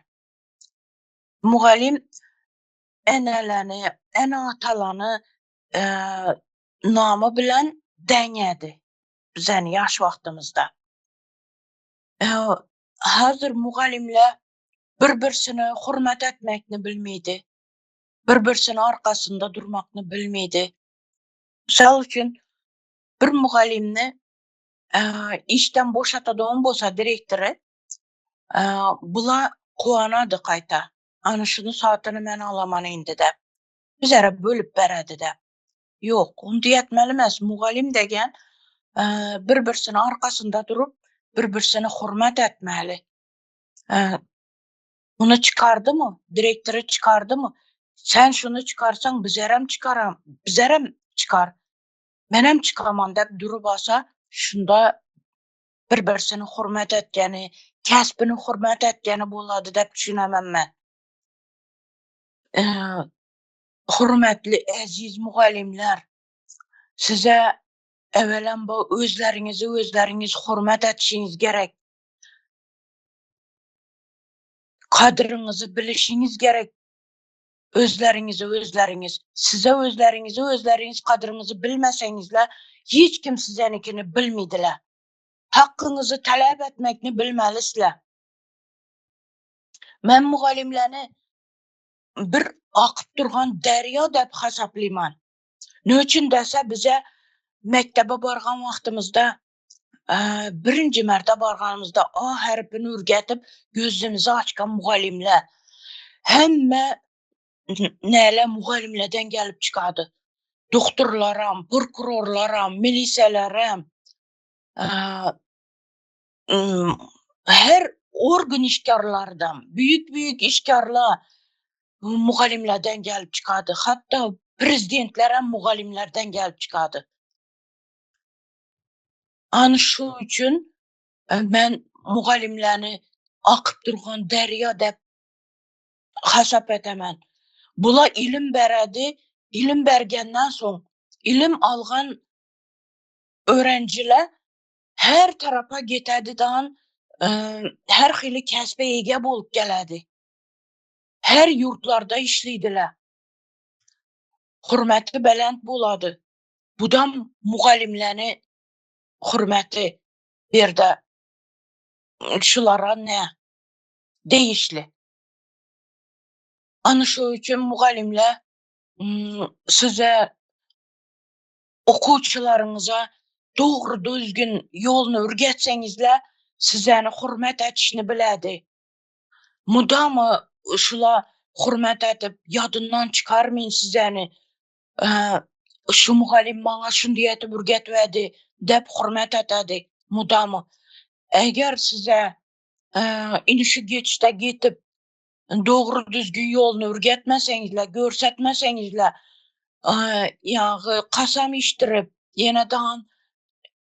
Mugallym eneleni, ene-atalany namy bilen deňedi bizeni ýaş wagtymyzda. Häzir mugallymlar bir-birsine hormat etmekni bilmeýdi. Bir-birsine arkasynda durmakny bilmeýdi. Mysal üçin, bir mugallymny işden boşatadygan bolsa direktory, Bula guwanady gaýta. Ana şuny satyny men alaman indi-de. Bizere bölüp beredi-de. Ýok, ony diýetmeli emes. Mugallym degen bir-birsini arkasynda durup, bir-birsini hormat etmeli. Muny çykardymy, direktory çykardymy? Sen şuny çykarsaň, bizerem çykaram, bizerem çykar. Menem çykaman dep durup alsa, şunda bir-birsini hurmat etgeni, kesbini hurmat etgeni bolady dep düşünemem men. Hurmatly eziz mugallymlar, size ewelembo özleriňizi özleriňiz hurmat etişiňiz gerek. Kadryňyzy bilişiňiz gerek. Özleriňizi özleriňiz, size özleriňizi özleriňiz kadryňyzy bilmeseňizle, hiç kim sizenikini bilmidile. Hakkyňyzy talap etmekni bilmelisle. Men mugallymlany bir akyp durgan derýa dep hasaplyman. Ne üçin dese bize mektebe bargan wagtymyzda. Birinji märte barganymyzda A harpini ürgetip gözümizi açkan mugallymlar. Hemme näle mugallymlardan gelip çykady. Doktorlaram, prokurorlaram, miliseleram, her organ işkarlardan, büyük büyük işkarlar mugallymlardan gelip çykady. Hatda prezidentlerem mugallymlardan gelip çykady. Ana şu üçin men mugallymlarny akyp durgan derýa dep hasap etemen. Bula ilim beredi, ilim bergenden soň ilim algan öğrenciler her tarapa getedi dan her hili kesbe ege bolup geledi. Her yurtlarda işleydiler. Hürmeti belent bolady. Budam mugallimlerini hürmeti bir de şulara ne değişli. Ana şu üçin mugallimler size okuwçylaryňyza dogry düzgün ýoluny ürgetseňizler, sizeni hürmet etişini biledi. Mudama şula hürmet edip ýadyndan çykarmyn sizeni. Şu mugallim maňa şundy etip ürgetwedi dep hürmet etedi mudama. Eger size inişi geçde gitip dogry düzgün ýoluny ürgetmeseňizler, görsetmeseňizler, ýagy kasam içdirip, ýene dan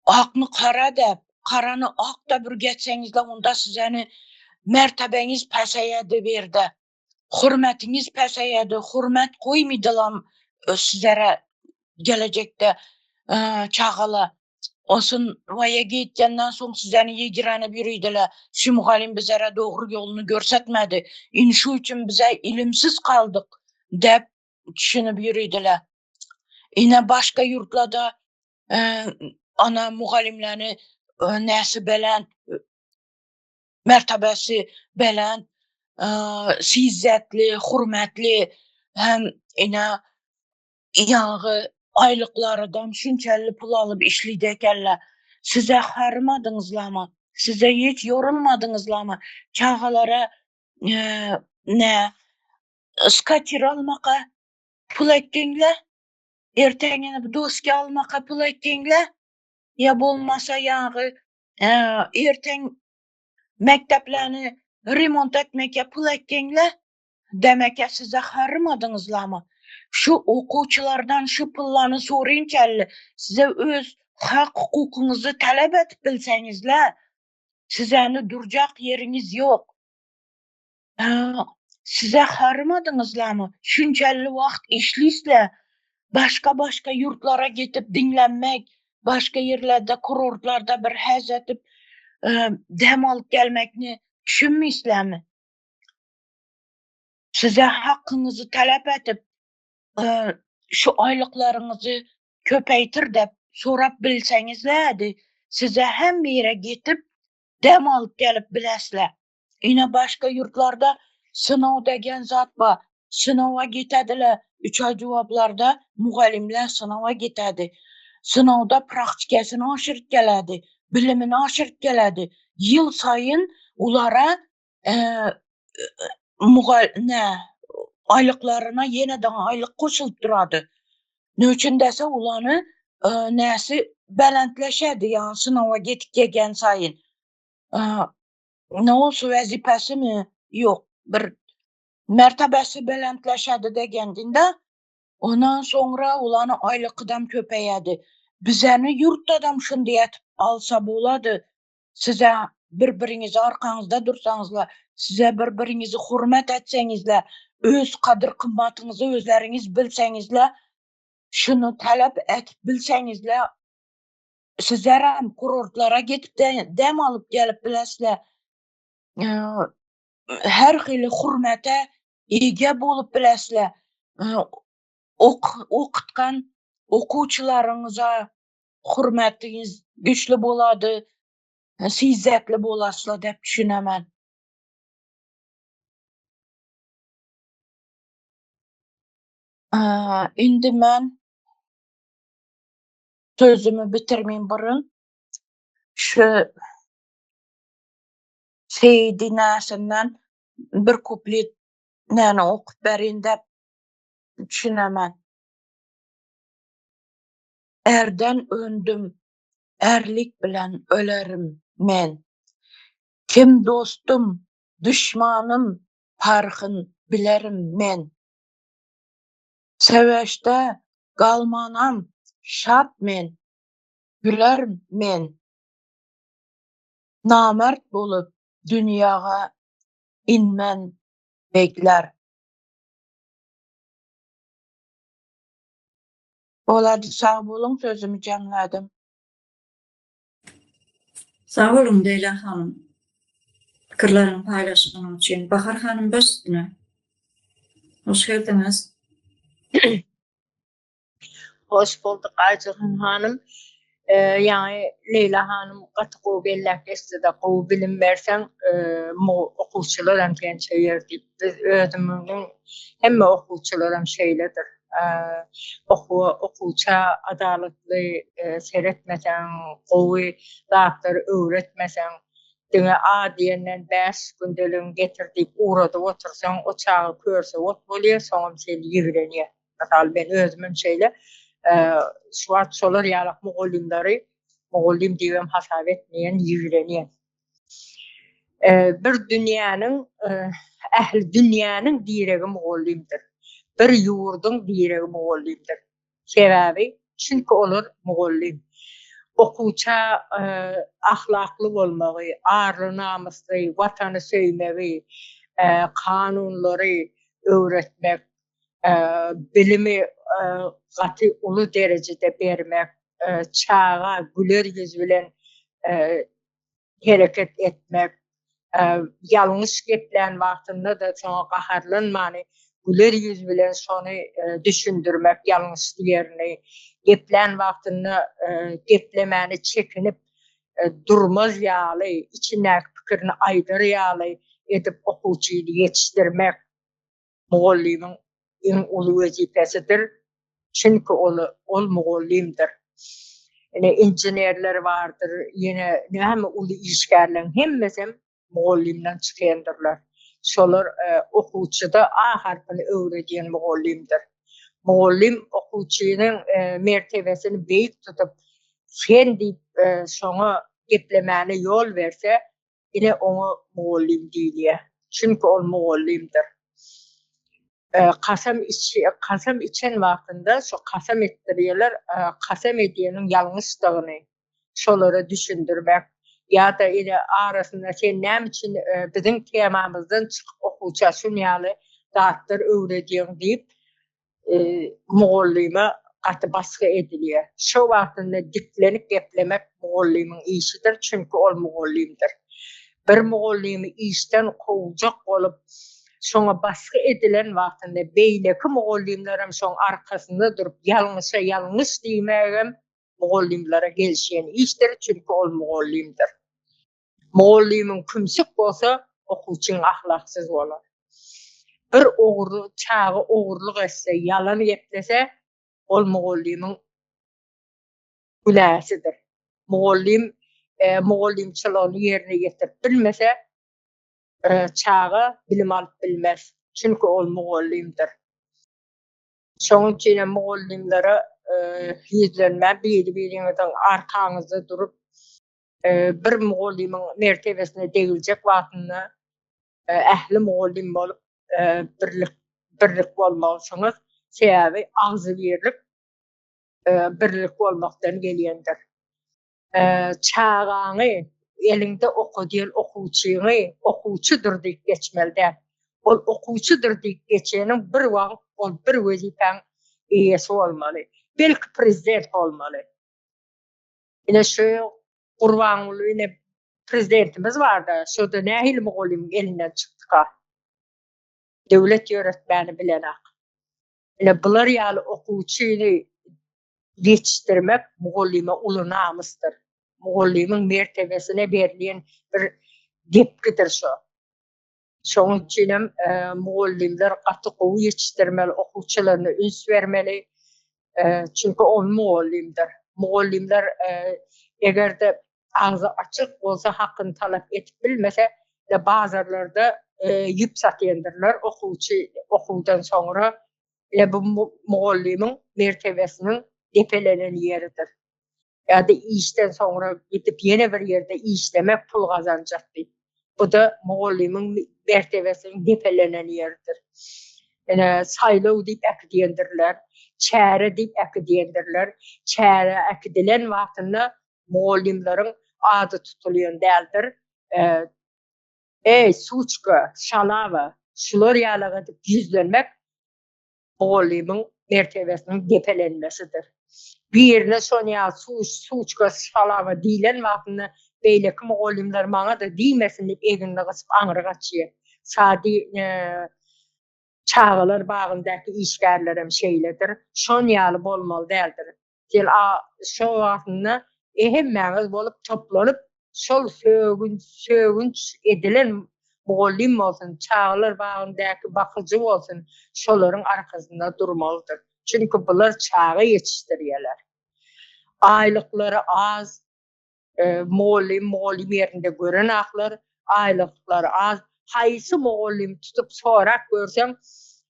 akny kara dep, karany ak da ürgetseňizler, onda sizeni mertebeňiz peseýedi berde. Hürmetiňiz peseýedi, hürmet goýmydylam sizlere gelecekde çagala. Olsun waya gitgenden soň sizeni ýegirenip ýüridiler. Şu mugallim bizlere dogry ýoluny görsetmedi. In şu üçin bize ilimsiz kaldyk dep düşünip ýüridiler. Ine başga ýurtlarda ana mugallimlerini näsi belent mertebesi belent, sizzetli, hürmetli hem ine ýagy aýlyklarydan şunçally pul alyp işleydi ekenler. Size harmadyňyzlama? Size hiç yorulmadyňyzlama? Çagalara ne skatir almaka pul etdiňler? Erteňini doski almaka pul etdiňler? Ya bolmasa ýagy erteň mekdeplerini remont etmeke pul etdiňler? Demeke size harmadyňyzlama? Şu okuwçylardan şu pullany sorynçally size öz hak hukukyňyzy talap edip bilseňizler, sizeni durjak ýeriňiz ýok. Size harmadyňyzlamy? Şunçally wagt işlisle başga başga ýurtlara gitip diňlenmek, başga ýerlerde, kurortlarda bir häz edip dem alyp gelmekni düşünmeýsizlermi? Size hakyňyzy talap edip, şu aýlyklaryňyzy köpeýtir dep sorap bilseňizlerdi, size hem ýere gitip dem alyp gelip bilesler. Ine başga ýurtlarda sınav degen zat bar. Sınava gitediler. 3 ay cevaplarda mugallimler sınava gitedi. Sınavda praktikasını aşırıp geledi. Bilimini aşırıp geledi. Yıl sayın ulara mugal ne aylıklarına yeniden aylık koşulup durady. Ne üçin dese ulany näsi belentleşedi ya sınava gitip gelgen sayın. Ne olsa vazifesi mi? Yok. Bir mertebesi belentleşedi degendinde ondan sonra ulanı aylıkdan köpeyedi. Bizeni yurtdadam şundy etip alsa bolady. Size bir-biriňizi arkaňyzda dursaňyzlar, size bir-biriňizi hürmet etseňizler, öz kadyr kymmatyňyzy özleriňiz bilseňizler, şunu talap etip bilseňizler, sizler hem kurortlara gitip de, dem alyp gelip bilesizler. Her hili hürmete ege bolup bilesizler. Ok, okutgan okuwçylaryňyza hürmetiňiz güçlü bolady, sizzetli bolasla dep düşünemen. Indi men sözümi bitirmeyim burun. Şu Seýdi näsinden bir kuplet näne okup berin dep düşünemen. Erden öndüm, erlik bilen ölerim men. Kim dostum, düşmanym parhyn bilerim men. Söweşde galmanam şat men, gülerim men. Namert bolup dünýaga inmen begler. Bolady sag boluň sözümi jemledim. Sag boluň Leýla hanym. Pikirleriňi paýlaşanyň üçin. Bahar hanym baş üstüne. Hoş geldiňiz. Hoş bulduk Aýjahan hanym. Ýaňy Leýla hanym gaty gowy belläp geçdi-de, gowy bilim berseň, okuwçylar hem seni söýer diýip. Biz özümiziň hemme okuwçylar hem şeýledir. Okuwa, okuwça adalatly seretmeseň, gowy zatlary öwretmeseň, diňe A diýenden bäş gündeligiňi getir diýip ugradyp otursaň, o çaga körsewat bolýar, soňam seni ýigrenýär. Mysal men özümem şeýle şu wagt şolar ýalak mugallymlary mugallym diýibem hasap etmeýän, ýigrenýän. Bir dünýäniň ähli dünýäniň diregi mugallymdyr. Bir ýurduň diregi mugallymdyr. Sebäbi çünki olar mugallym. Okuwça ahlakly bolmagy, arly-namysly, watany söýmegi, kanunlary öwretmek, bilimi gaty uly derejede bermek, çaga güler ýüz bilen hereket etmek, ýalňyş geplän wagtynda-da şoňa gaharlanmany, güler ýüz bilen şony düşündirmek ýalňyş ýerini, geplän wagtynda geplemäni çekinip durmaz ýaly, içindäki pikirini aýdar ýaly edip okuwçyny ýetişdirmek. mugallymyň iň uly wezipesidir. Çünki ol ol mugallymdyr. Ine inženerler bardyr, ýene näme uly işgärleriň hemmesem mugallymdan çykýandyrlar. Şolar okuwçyda A harpyny öwredýän mugallymdyr. Mugallym okuwçynyň mertebesini beýik tutup, sen diýip şoňa geplemäne ýol berse, Ine oňa mugallym diýilýär. Çünki ol mugallymdyr. Kasam iç, kasam içen wagtynda şo kasam etdirýärler, kasam edýäniň ýalňyşdygyny şolara düşündirmek ýa-da ine arasynda sen näme üçin biziň temamyzdan çykyp okuwça şun ýaly zatlar öwredýäň diýip mugallyma gaty basgy edilýär. Şo wagtynda diklenip geplemek mugallymyň işidir, çünki ol mugallymdyr. Bir mugallymy işden kowjak bolup, şoňa basgy edilen wagtynda beýleki mugallymlaram şoň arkasynda durup ýalňyşa ýalňyş diýmegem mugallymlara gelişýän işdir, çünki ol mugallymdyr. Mugallymyň kümsük bolsa, okuwçyň ahlaksyz bolar. Bir ogry çaga ogurlyk etse, ýalan geplese, ol mugallymyň günäsidir. Mugallym mugallymçylygyny ýerine ýetirip bilmese, çaga bilim alyp bilmez. Çünki ol mugallymdyr. Şonuň üçin hem mugallymlara ýüzlenmän biri-biriňiziň arkaňyzda durup, bir mugallymyň mertebesine degiljek wagtynda ähli mugallym bolup birlik birlik bolmalysyňyz. Sebäbi agzybirlik birlik bolmakdan gelýändir. Çagaňy eliňde okadýan okuwçyňy okuwçydyr diýip geçmeli däl. Ol okuwçydyr diýip geçeniň bir wagt ol bir wezipäň eýesi bolmaly. Belki prezident bolmaly. Ine şu Gurbanguly ine prezidentimiz barda, şo-da nähili mugallymyň elinden çykdyka? Döwlet ýöretmäni bilenak. Ine bular ýaly okuwçyny ýetişdirmek mugallyma uly namysdyr. Mugallymyň mertebesine berilýän bir depgidir şo. Şonuň üçin hem mugallymlar gaty gowy ýetişdirmeli, okuwçylaryna üns bermeli. Çünki ol mugallymdyr. Mugallymlar eger-de. agzy açyk bolsa hakyny talap edip bilmese de bazarlarda ýüp satýandyrlar okuwçy okuwdan soňra ile bu mugallymyň mertebesiniň depelenen ýeridir. Ýa-da işden soňra gidip ýene bir ýerde işlemek pul gazanjak diýip. Bu-da mugallymyň mertebesiniň depelenen ýeridir. Ine saýlaw diýip äkidýändirler, çäre diýip äkidýändirler. Çärä äkidilen wagtynda mugallymlaryň ady tutulýan däldir. Eý, suçka, şalawa, şular ýalyga edip ýüzlenmek mugallymyň mertebesiniň depelenmesidir. Birine şony ýaly suçka, şalawa diýlen wagtynda beýleki mugallymlar maňa-da diýmesin diýip egnini gysyp aňry gaçýar. Sadi çagalar bagyndaky işgärlerem şeýledir. Şon ýaly bolmaly däldir. Tel a şo wagtynda e hemmäňiz bolup toplanyp şol sögünç sögünç edilen mugallym bolsun, çagalar bagyndaky bakyjy bolsun şolaryň arkasynda durmalydyr. Çünki bular çaga ýetişdirýäler. Aýlyklary az, Mugallym mugallym ýerinde görenaklar, aýlyklary az. Haýsy mugallymy tutup sorap görseň,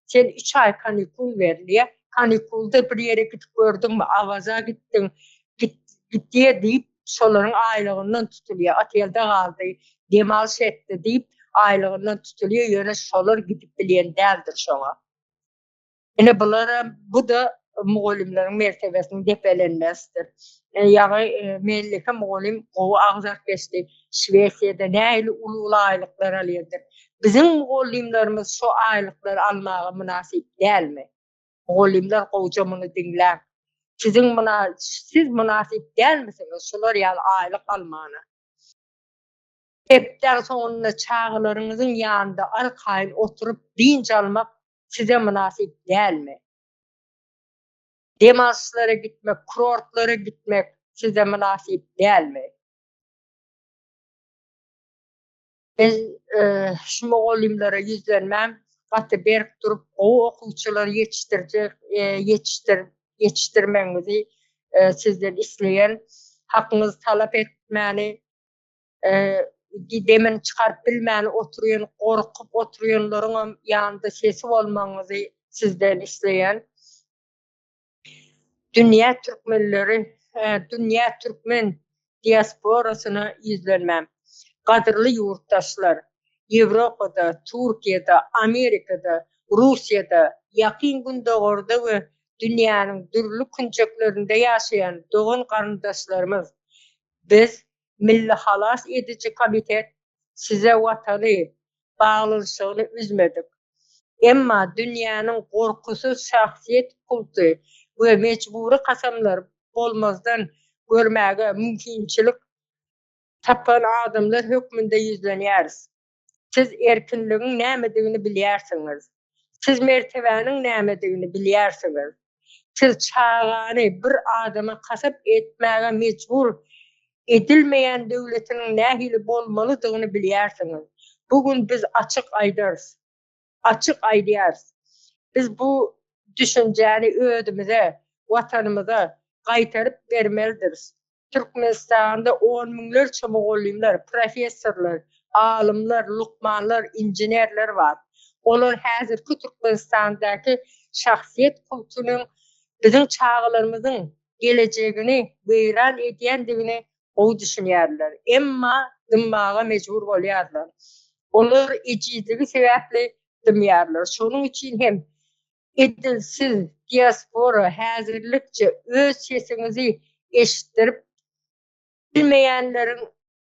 sen üç aý kanikul berilýär. Kanikulda bir ýere gidip gördüňmi, Awaza gitdiň, git gitýär diýip, şolaryň aýlygyndan tutulýar. Otelde galdy, dem alyş etdi diýip, aýlygyndan tutulýar, ýöne şolar gidip bilýän däldir şoňa. Ine bularam bu-da mugallymlaryň mertebesiniň depelenmesidir. Ýaňy Mellike mugallym gowy agzap geçdi. Şwesiýada nähili uly-uly aýlyklar alýandyr. Biziň mugallymlarymyz şo aýlyklary almaga mynasyp dälmi? Mugallymlar gowja muny diňläň. Siziň siz mynasyp dälmisiňiz şular ýaly aýlyk almana? Hepdäň soňunda çagalaryňyzyň ýanynda arkaýyn oturyp dynç almak size mynasyp dälmi? Dem alyşlara gitmek, kurortlara gitmek size mynasyp dälmi? Biz şu mugallymlara ýüzlenmäň, gaty berk durup gowy okuwçylary ýetişdirjek, ýetişdir, ýetişdirmegiňizi sizden isleýän. Hakyňyzy talap etmäni demini çykaryp bilmän oturýan, gorkup oturýanlaryňam ýanynda sesi bolmagyňyzy sizden isleýän. Dünýä türkmenleri, dünýä türkmen diasporasyna ýüzlenmäm. Gadyrly ýurtdaşlar, Ýewropada, Türkiýede, Amerikada, Russiýada, Ýakyn Gündogarda we dünýäniň dürli künjeklerinde ýaşaýan dogan-garyndaşlarymyz, Biz, Milli halas ediji komitet size Watany, baglanyşygyny üzmedik. Emma dünýäniň gorkusyz şahsyýet kulty we mejbury kasamlar bolmazdan görmäge mümkinçilik tapan adamlar hökmünde ýüzlenýäris. Siz erkinligiň nämedigini bilýärsiňiz. Siz mertebäniň nämedigini bilýärsiňiz. Siz çagany bir adama kasap etmäge mejbur edilmeýän döwletiniň nähili bolmalydygyny bilýärsiňiz. Bu gün biz açyk aýdarys. Açyk aýdýarys. Biz bu düşünjäni özümize, Watanymyza gaýtaryp bermelidiris. Türkmenistanda on müňlerçe mugallymlar, professorlar, alymlar, lukmanlar, inženerler bar. Olar häzirki Türkmenistandaky şahsyýet kultunyň biziň çagalarymyzyň gelejegini weýran edýändigini gowy düşünýärler. Emma dymmaga mejbur bolýarlar. Olar ejizligi sebäpli dymýarlar. Şonuň üçin hem Edil siz, diaspora, häzirlikçe öz sesiňizi eşitdirip bilmeýänleriň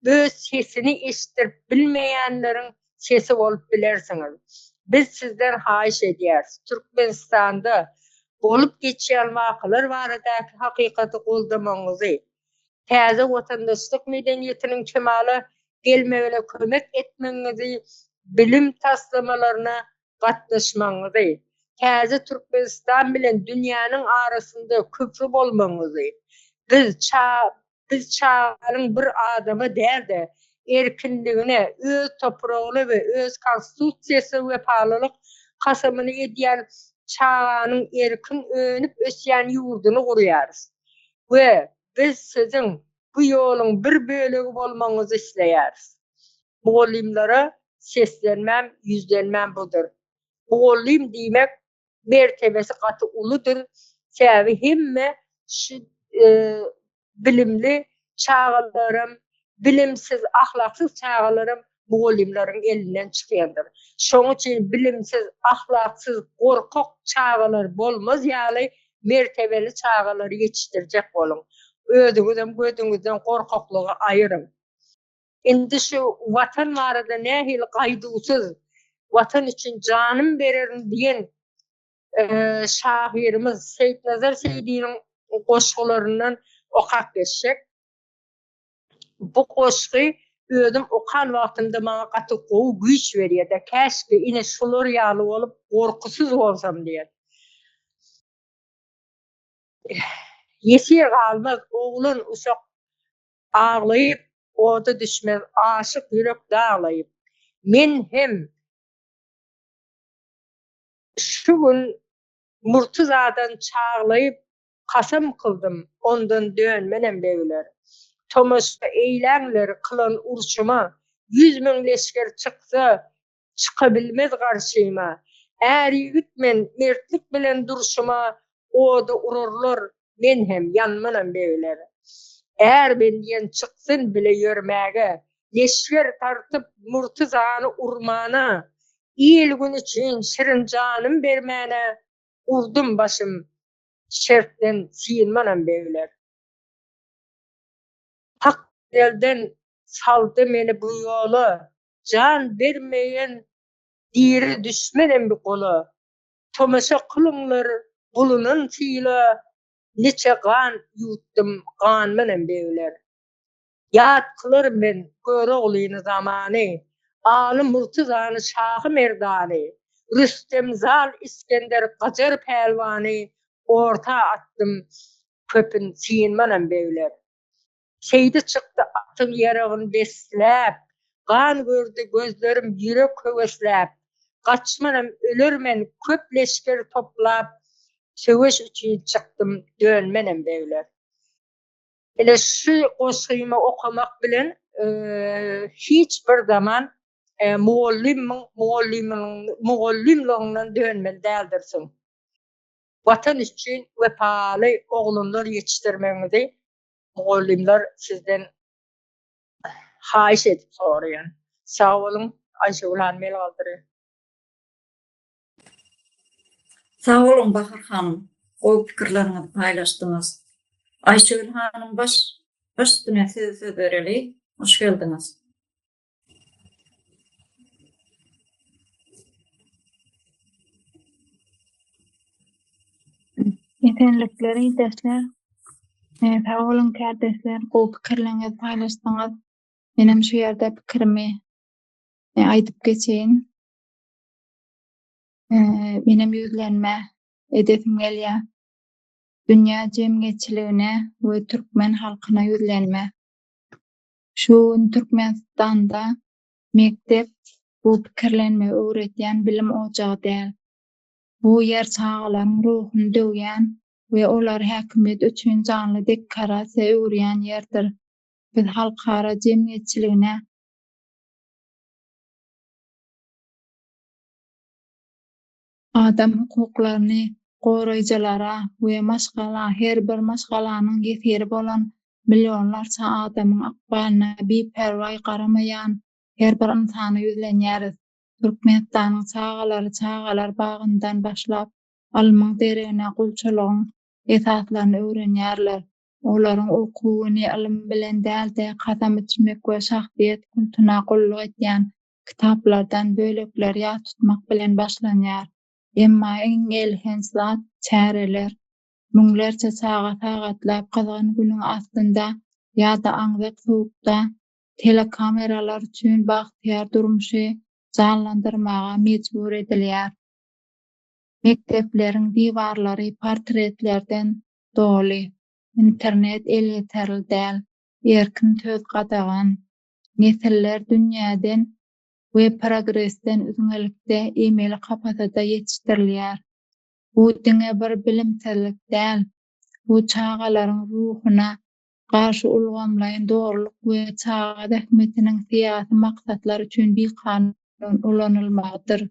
öz sesini eşitdirip bilmeýänleriň sesi bolup bilersiňiz. Biz sizden haýyş edýäris, Türkmenistanda bolup geçýän wakalar baradaky hakykaty goldamagyňyzy, täze watandaşlyk medeniýetiniň kemala gelmegine kömek etmegiňizi, bilim taslamalaryna gatnaşmagyňyzy, täze Türkmenistan bilen dünýäniň arasynda köpri bolmagyňyzy, biz biz çaganyň bir adama däl-de, erkinligine, öz topragyna we öz Konstitusiýasyna wepalylyk kasamyny edýän çaganyň erkin önüp-ösýän ýurduny gurýarys we biz siziň. bu ýoluň bir bölegi bolmagyňyzy isleýäris. Mugallymlara seslenmäm, ýüzlenmäm budur. Mugallym diýmek mertebesi gaty uludyr, sebäbi hemme şu bilimli çagalaram, bilimsiz, ahlaksyz çagalaram mugallymlaryň elinden çykýandyr. Şonuň üçin bilimsiz, ahlaksyz, gorkak çagalar bolmaz ýaly mertebeli çagalary ýetişdirjek boluň. Özüňizem gözüňizden gorkaklygy aýyryň. Indi şu Watan barada nähili gaýduwsyz, Watan üçin janym bererin diýen şahyrymyz Seýitnazar Seýdiniň goşgularyndan okap geçjek. Bu goşgy özüm okan wagtymda maňa gaty gowy güýç berýär-de, käşki ine şular ýaly bolup gorkusyz bolsam diýen. Ýesir galmaz oglan uşak aglaýyp, oda düşmez aşyk ýürek daglaýyp. Men hem şu gün Murtuzadan çaglaýyp kasam kyldym, ondan dönmenem begler. Tomaşa eýläňler kylan urşuma, 100 mün leşger çyksa, çykabilmez garşyma. Är ýigit men, mertlik bilen durşuma, oda urarlar, men hem ýanmanam begler. Är men diýen çyksyn bile ýörmäge, leşger tartyp Murtuzany urmana, il-gün üçin şirin janym bermäne, urdum başym şertden synmanam begler. Hak elden saldy meni bu ýola, jan bermeýen diri düşmenem bir gola. Tomaşa kylyňlar bulunan syla, niçe gan ýuwutdym ganmanam begler. Ýat kylar men Göroglyny zamany, Aly Murtuzany Şahy Merdany, Rüstem Zal Isgender Gajar pälwany orta atdym köpün synmanam begler. Seýdi çykdy atyň ýaragyn besläp, Gan gördi gözlerim ýürek höwesläp, Gaçmanam ölermen köp leşger toplap, Söweş üçin çykdym dönmenem begler. Ine şu goşgymy okamak bilen hiç bir zaman mugallymyň mugallymlygyňdan dönmeli däldirsiň. Watan üçin wepaly oglanlar ýetişdirmegiňizi mugallymlar sizden haýyş edip soraýan. Sag boluň, Aýşegül hanym el galdyrýar. Sag boluň Bahar hanym, gowy pikirleriňizi paýlaşdyňyz. Aýşegül hanym baş baş üstüne size söz bereli. Hoş geldiňiz. Esenlikler ildeşler. Sag boluň kärdeşler, gowy pikirleriňizi paýlaşdyňyz. Menem şu ýerde pikirimi aýdyp geçeýin. Menem ýüzlenme edesim gelýär. Dünýä jemgyýetçiligine we türkmen halkyna ýüzlenme. Şu gün Türkmenistanda mekdep bu pikirlenmegi öwredýän bilim ojagy däl. Bu ýer çagalaryň ruhuny döwýän we olary häkimiýet üçin janly dekorasiýa öwürýän ýerdir. Biz halkara jemgyýetçiligine, adam hukuklaryny goraýjylara we maşgala her bir maşgalanyň ýesiri bolan millionlarça adamyň ykbalyna biperwaý garamaýan her bir ynsana ýüzlenýäris. Türkmenistanyň çagalary çagalar bagyndan başlap ylmyň deregine gulçulygyň esaslaryny öwrenýärler. Olaryň okuw güni ylym bilen däl-de, kasam içmek we şahsyýet kultuna gulluk edýän kitaplardan bölekleri ýat tutmak bilen başlanýar. Emma iň elhenç zat çäreler. Müňlerçe çaga sagatlap gyzgyn günüň astynda ýa-da aňzak sowukda telekameralar üçin bagtyýar durmuşy janlandyrmaga mejbur edilýär. Mekdepleriň diwarlary portretlerden doly. Internet elýeterli däl. Erkin söz gadagan. Nesiller dünýäden we progresden üzňelikde emeli kapasada ýetişdirilýär. Bu diňe bir bilimsizlik däl, bu çagalaryň ruhuna. garşy ulgamlaýyn zorluk we çaga zähmetiniň syýasy maksatlar üçin bikanun ulanylmagydyr.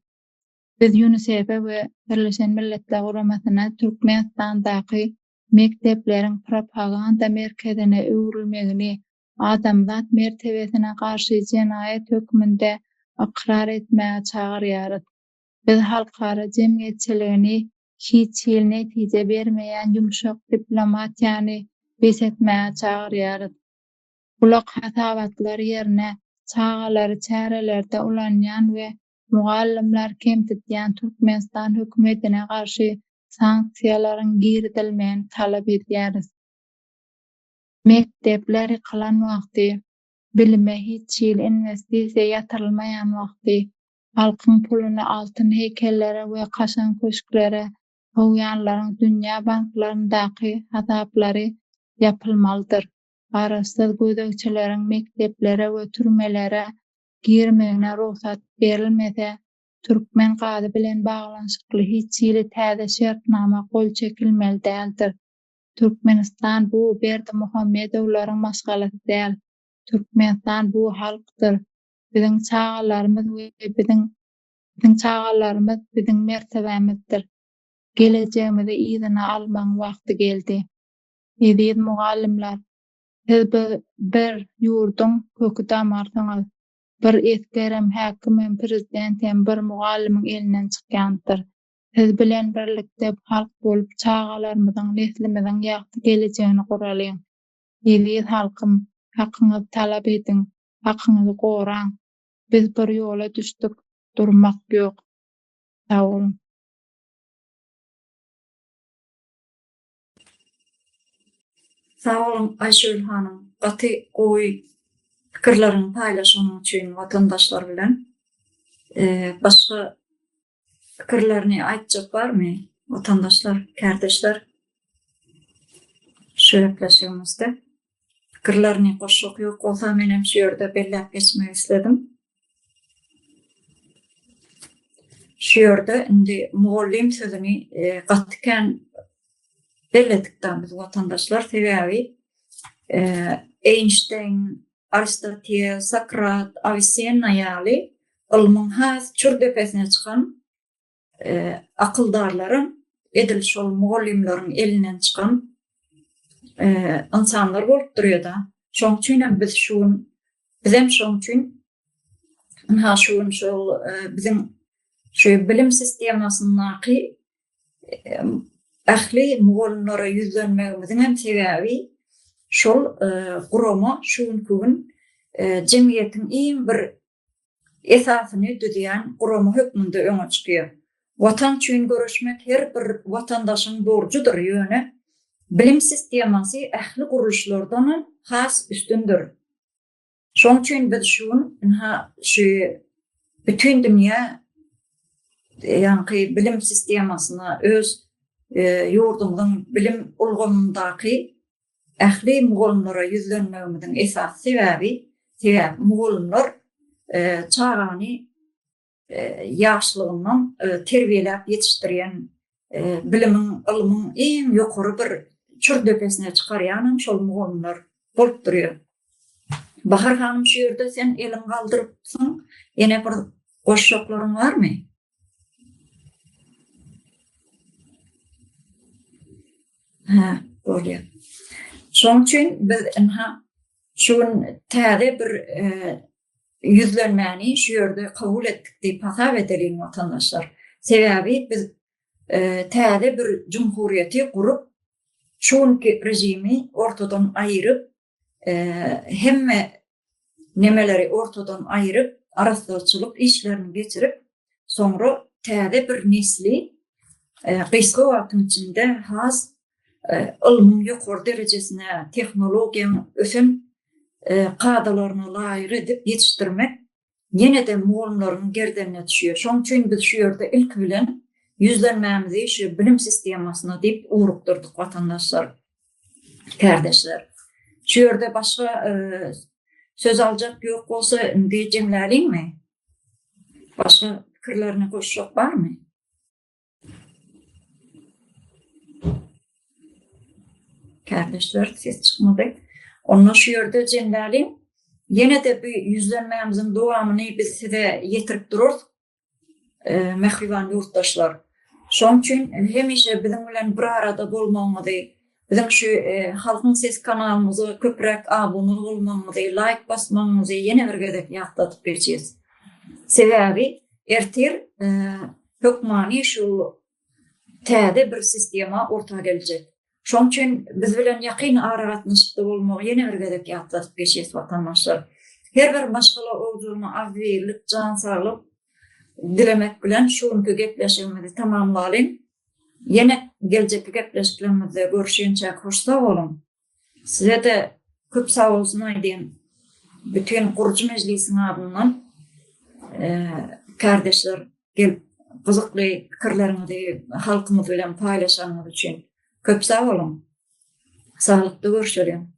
Biz UNICEF-e we Birleşen Milletler Guramasyna Türkmenistandaky mekdepleriň propaganda merkezine öwrülmegini adamzat mertebesine garşy jenaýat hökmünde ykrar etmäge çagyrýarys. Biz halkara jemgyýetçiligini hiç hili netije bermeýän ýumşak diplomatiýany bes etmäge çagyrýarys. Gulak hasabatlar ýerine çagalary çärelerde ulanýan we mugallymlary kemsitýän Türkmenistan hökümetine garşy sanksiýalaryň girizilmegini talap edýäris. Mekdepler ýykylan wagty, bilime hiç hili inwestisiýa ýatyrylmaýan wagty, halkyň puluny altyn heýkellere we kaşaň köşklere sowýanlaryň dünýä banklaryndaky hasaplary ýapylmalydyr. Garaşsyz gözegçileriň mekdeplere we türmelere girmegine rugsat berilmese, türkmen gazy bilen baglanyşykly hiç hili täze şertnama gol çekilmeli däldir. Türkmenistan bu Berdimuhamedowlaryň maşgalasy däl. Türkmenistan bu halkdyr. Biziň çagalarymyz we biziň biziň çagalarymyz biziň mertebämizdir. Gelejegimizi yzyna almagyň wagty geldi. Eziz mugallymlar, siz bir ýurduň köki damarsyňyz. Bir esgerem, häkimem, prezidentem bir mugallymyň elinden çykýandyr. Siz bilen birlikde halk bolup çagalarymyzyň, neslimiziň ýagty gelejegini guralyň. Eziz halkym, hakyňyzy talap ediň, hakyňyzy goraň. Biz bir ýola düşdük, durmak ýok. Sag boluň. Sag boluň Aýşöhl hanym, gaty gowy pikirleriňi paýlaşanyň üçin watandaşlar bilen. Başga Pikirlerini aýtjak barmy watandaşlar, kärdeşler? Şu gepleşigimizde pikirlerini goşjak ýok bolsa menem şu ýerde belläp geçmek isledim. Şu ýerde indi mugallym sözüni e, gaty kän belledik da biz watandaşlar sebäbi e, Eýnşteýn Aristotel, Sokrat, Awisenna ýaly ylmyň has çür depesine çykan akyldarlaram edil şol mugallymlaryň elinden çykan ynsanlar bolup durýar-da. Şonuň üçin hem biz şu gün bizem şonuň üçin ynha şu gün şol biziň şu bilim sistemasyndaky ähli mugallymlara ýüzlenmegimiziň hem sebäbi şol gurama şu günki gün jemgyýetiň iň bir esasyny düzýän gurama hökmünde öňe çykýar. Watan üçin göreşmek her bir watandaşyň borjudyr, ýöne bilim sistemasy ähli gurluşlardanam has üstündir. Şonuň üçin biz şu gün ynha şu bütin dünýä ýaňky bilim sistemasyna öz ýurdumyzyň bilim ulgamyndaky ähli mugallymlara ýüzlenmegimiziň esasy sebäbi, sebäbi mugallymlar çagany ýaşlygyndan terbiýeläp ýetişdirýän bilimiň, ylmyň iň ýokary bir çür depesine çykarýanam şol mugallymlar bolup durýar. Bahar hanym şu ýerde sen eliňi galdyrypsyň, ýene bir goşjaklaryň barmy? Hä, bolýar. Şonuň üçin biz ynha şu gün täze bir ýüzlenmäni şu ýerde kabul etdik diýip hasap edeliň watandaşlar. Sebäbi biz täze bir jumhuriýeti gurup, şu günki režimi ortadan aýyryp, hemme nemeleri ortadan aýyryp, arassaçylyk işlerini geçirip, soňra täze bir nesli gysga wagtyň içinde has ylmyň ýokary derejesine, tehnologiýanyň ösen kadalaryna laýyk edip ýetişdirmek ýene-de mugallymlaryň gerdenine düşýär. Şonuň üçin biz şu ýerde ilki bilen ýüzlenmämizi şu bilim sistemasyna diýip ugrukdyrdyk watandaşlar, kärdeşler. Şu ýerde başga söz aljak ýok bolsa indi jemläliňmi? Başga pikirlerini goşjak barmy? Kärdeşler ses çykmady. Onda şu ýerde jemläliň. Ýene-de bu ýüzlenmämiziň dowamyny biz size ýetirip durarys. Mähriban ýurtdaşlar! Şonuň üçin hemişe biziň bilen bir arada bolmagyňyzy, biziň şu Halkyň Sesi kanalymyza köpräk abuna bolmagyňyzy, laýk basmagyňyzy ýene bir gezek ýatladyp geçýäs. Sebäbi ertir hökmany şu täze bir sistema orta geljek. Şonuň üçin biz bilen ýakyn aragatnaşykda bolmagy ýene bir gezek ýatladyp geçýäs watandaşlar. Her bir maşgala ojagyna agzybirlik, jan saglyk dilemek bilen şu günki gepleşigimizi tamamlalyň. Ýene geljekki gepleşiklerimizde görüşýänçäk hoş sag boluň. Size-de köp sag bolsun aýdýan. Bütin gurujy mejlisiň adyndan kärdeşler gelip gyzykly pikirleriňizi halkymyz bilen paýlaşanyňyz üçin köp sag boluň. Saglykda görüşeliň.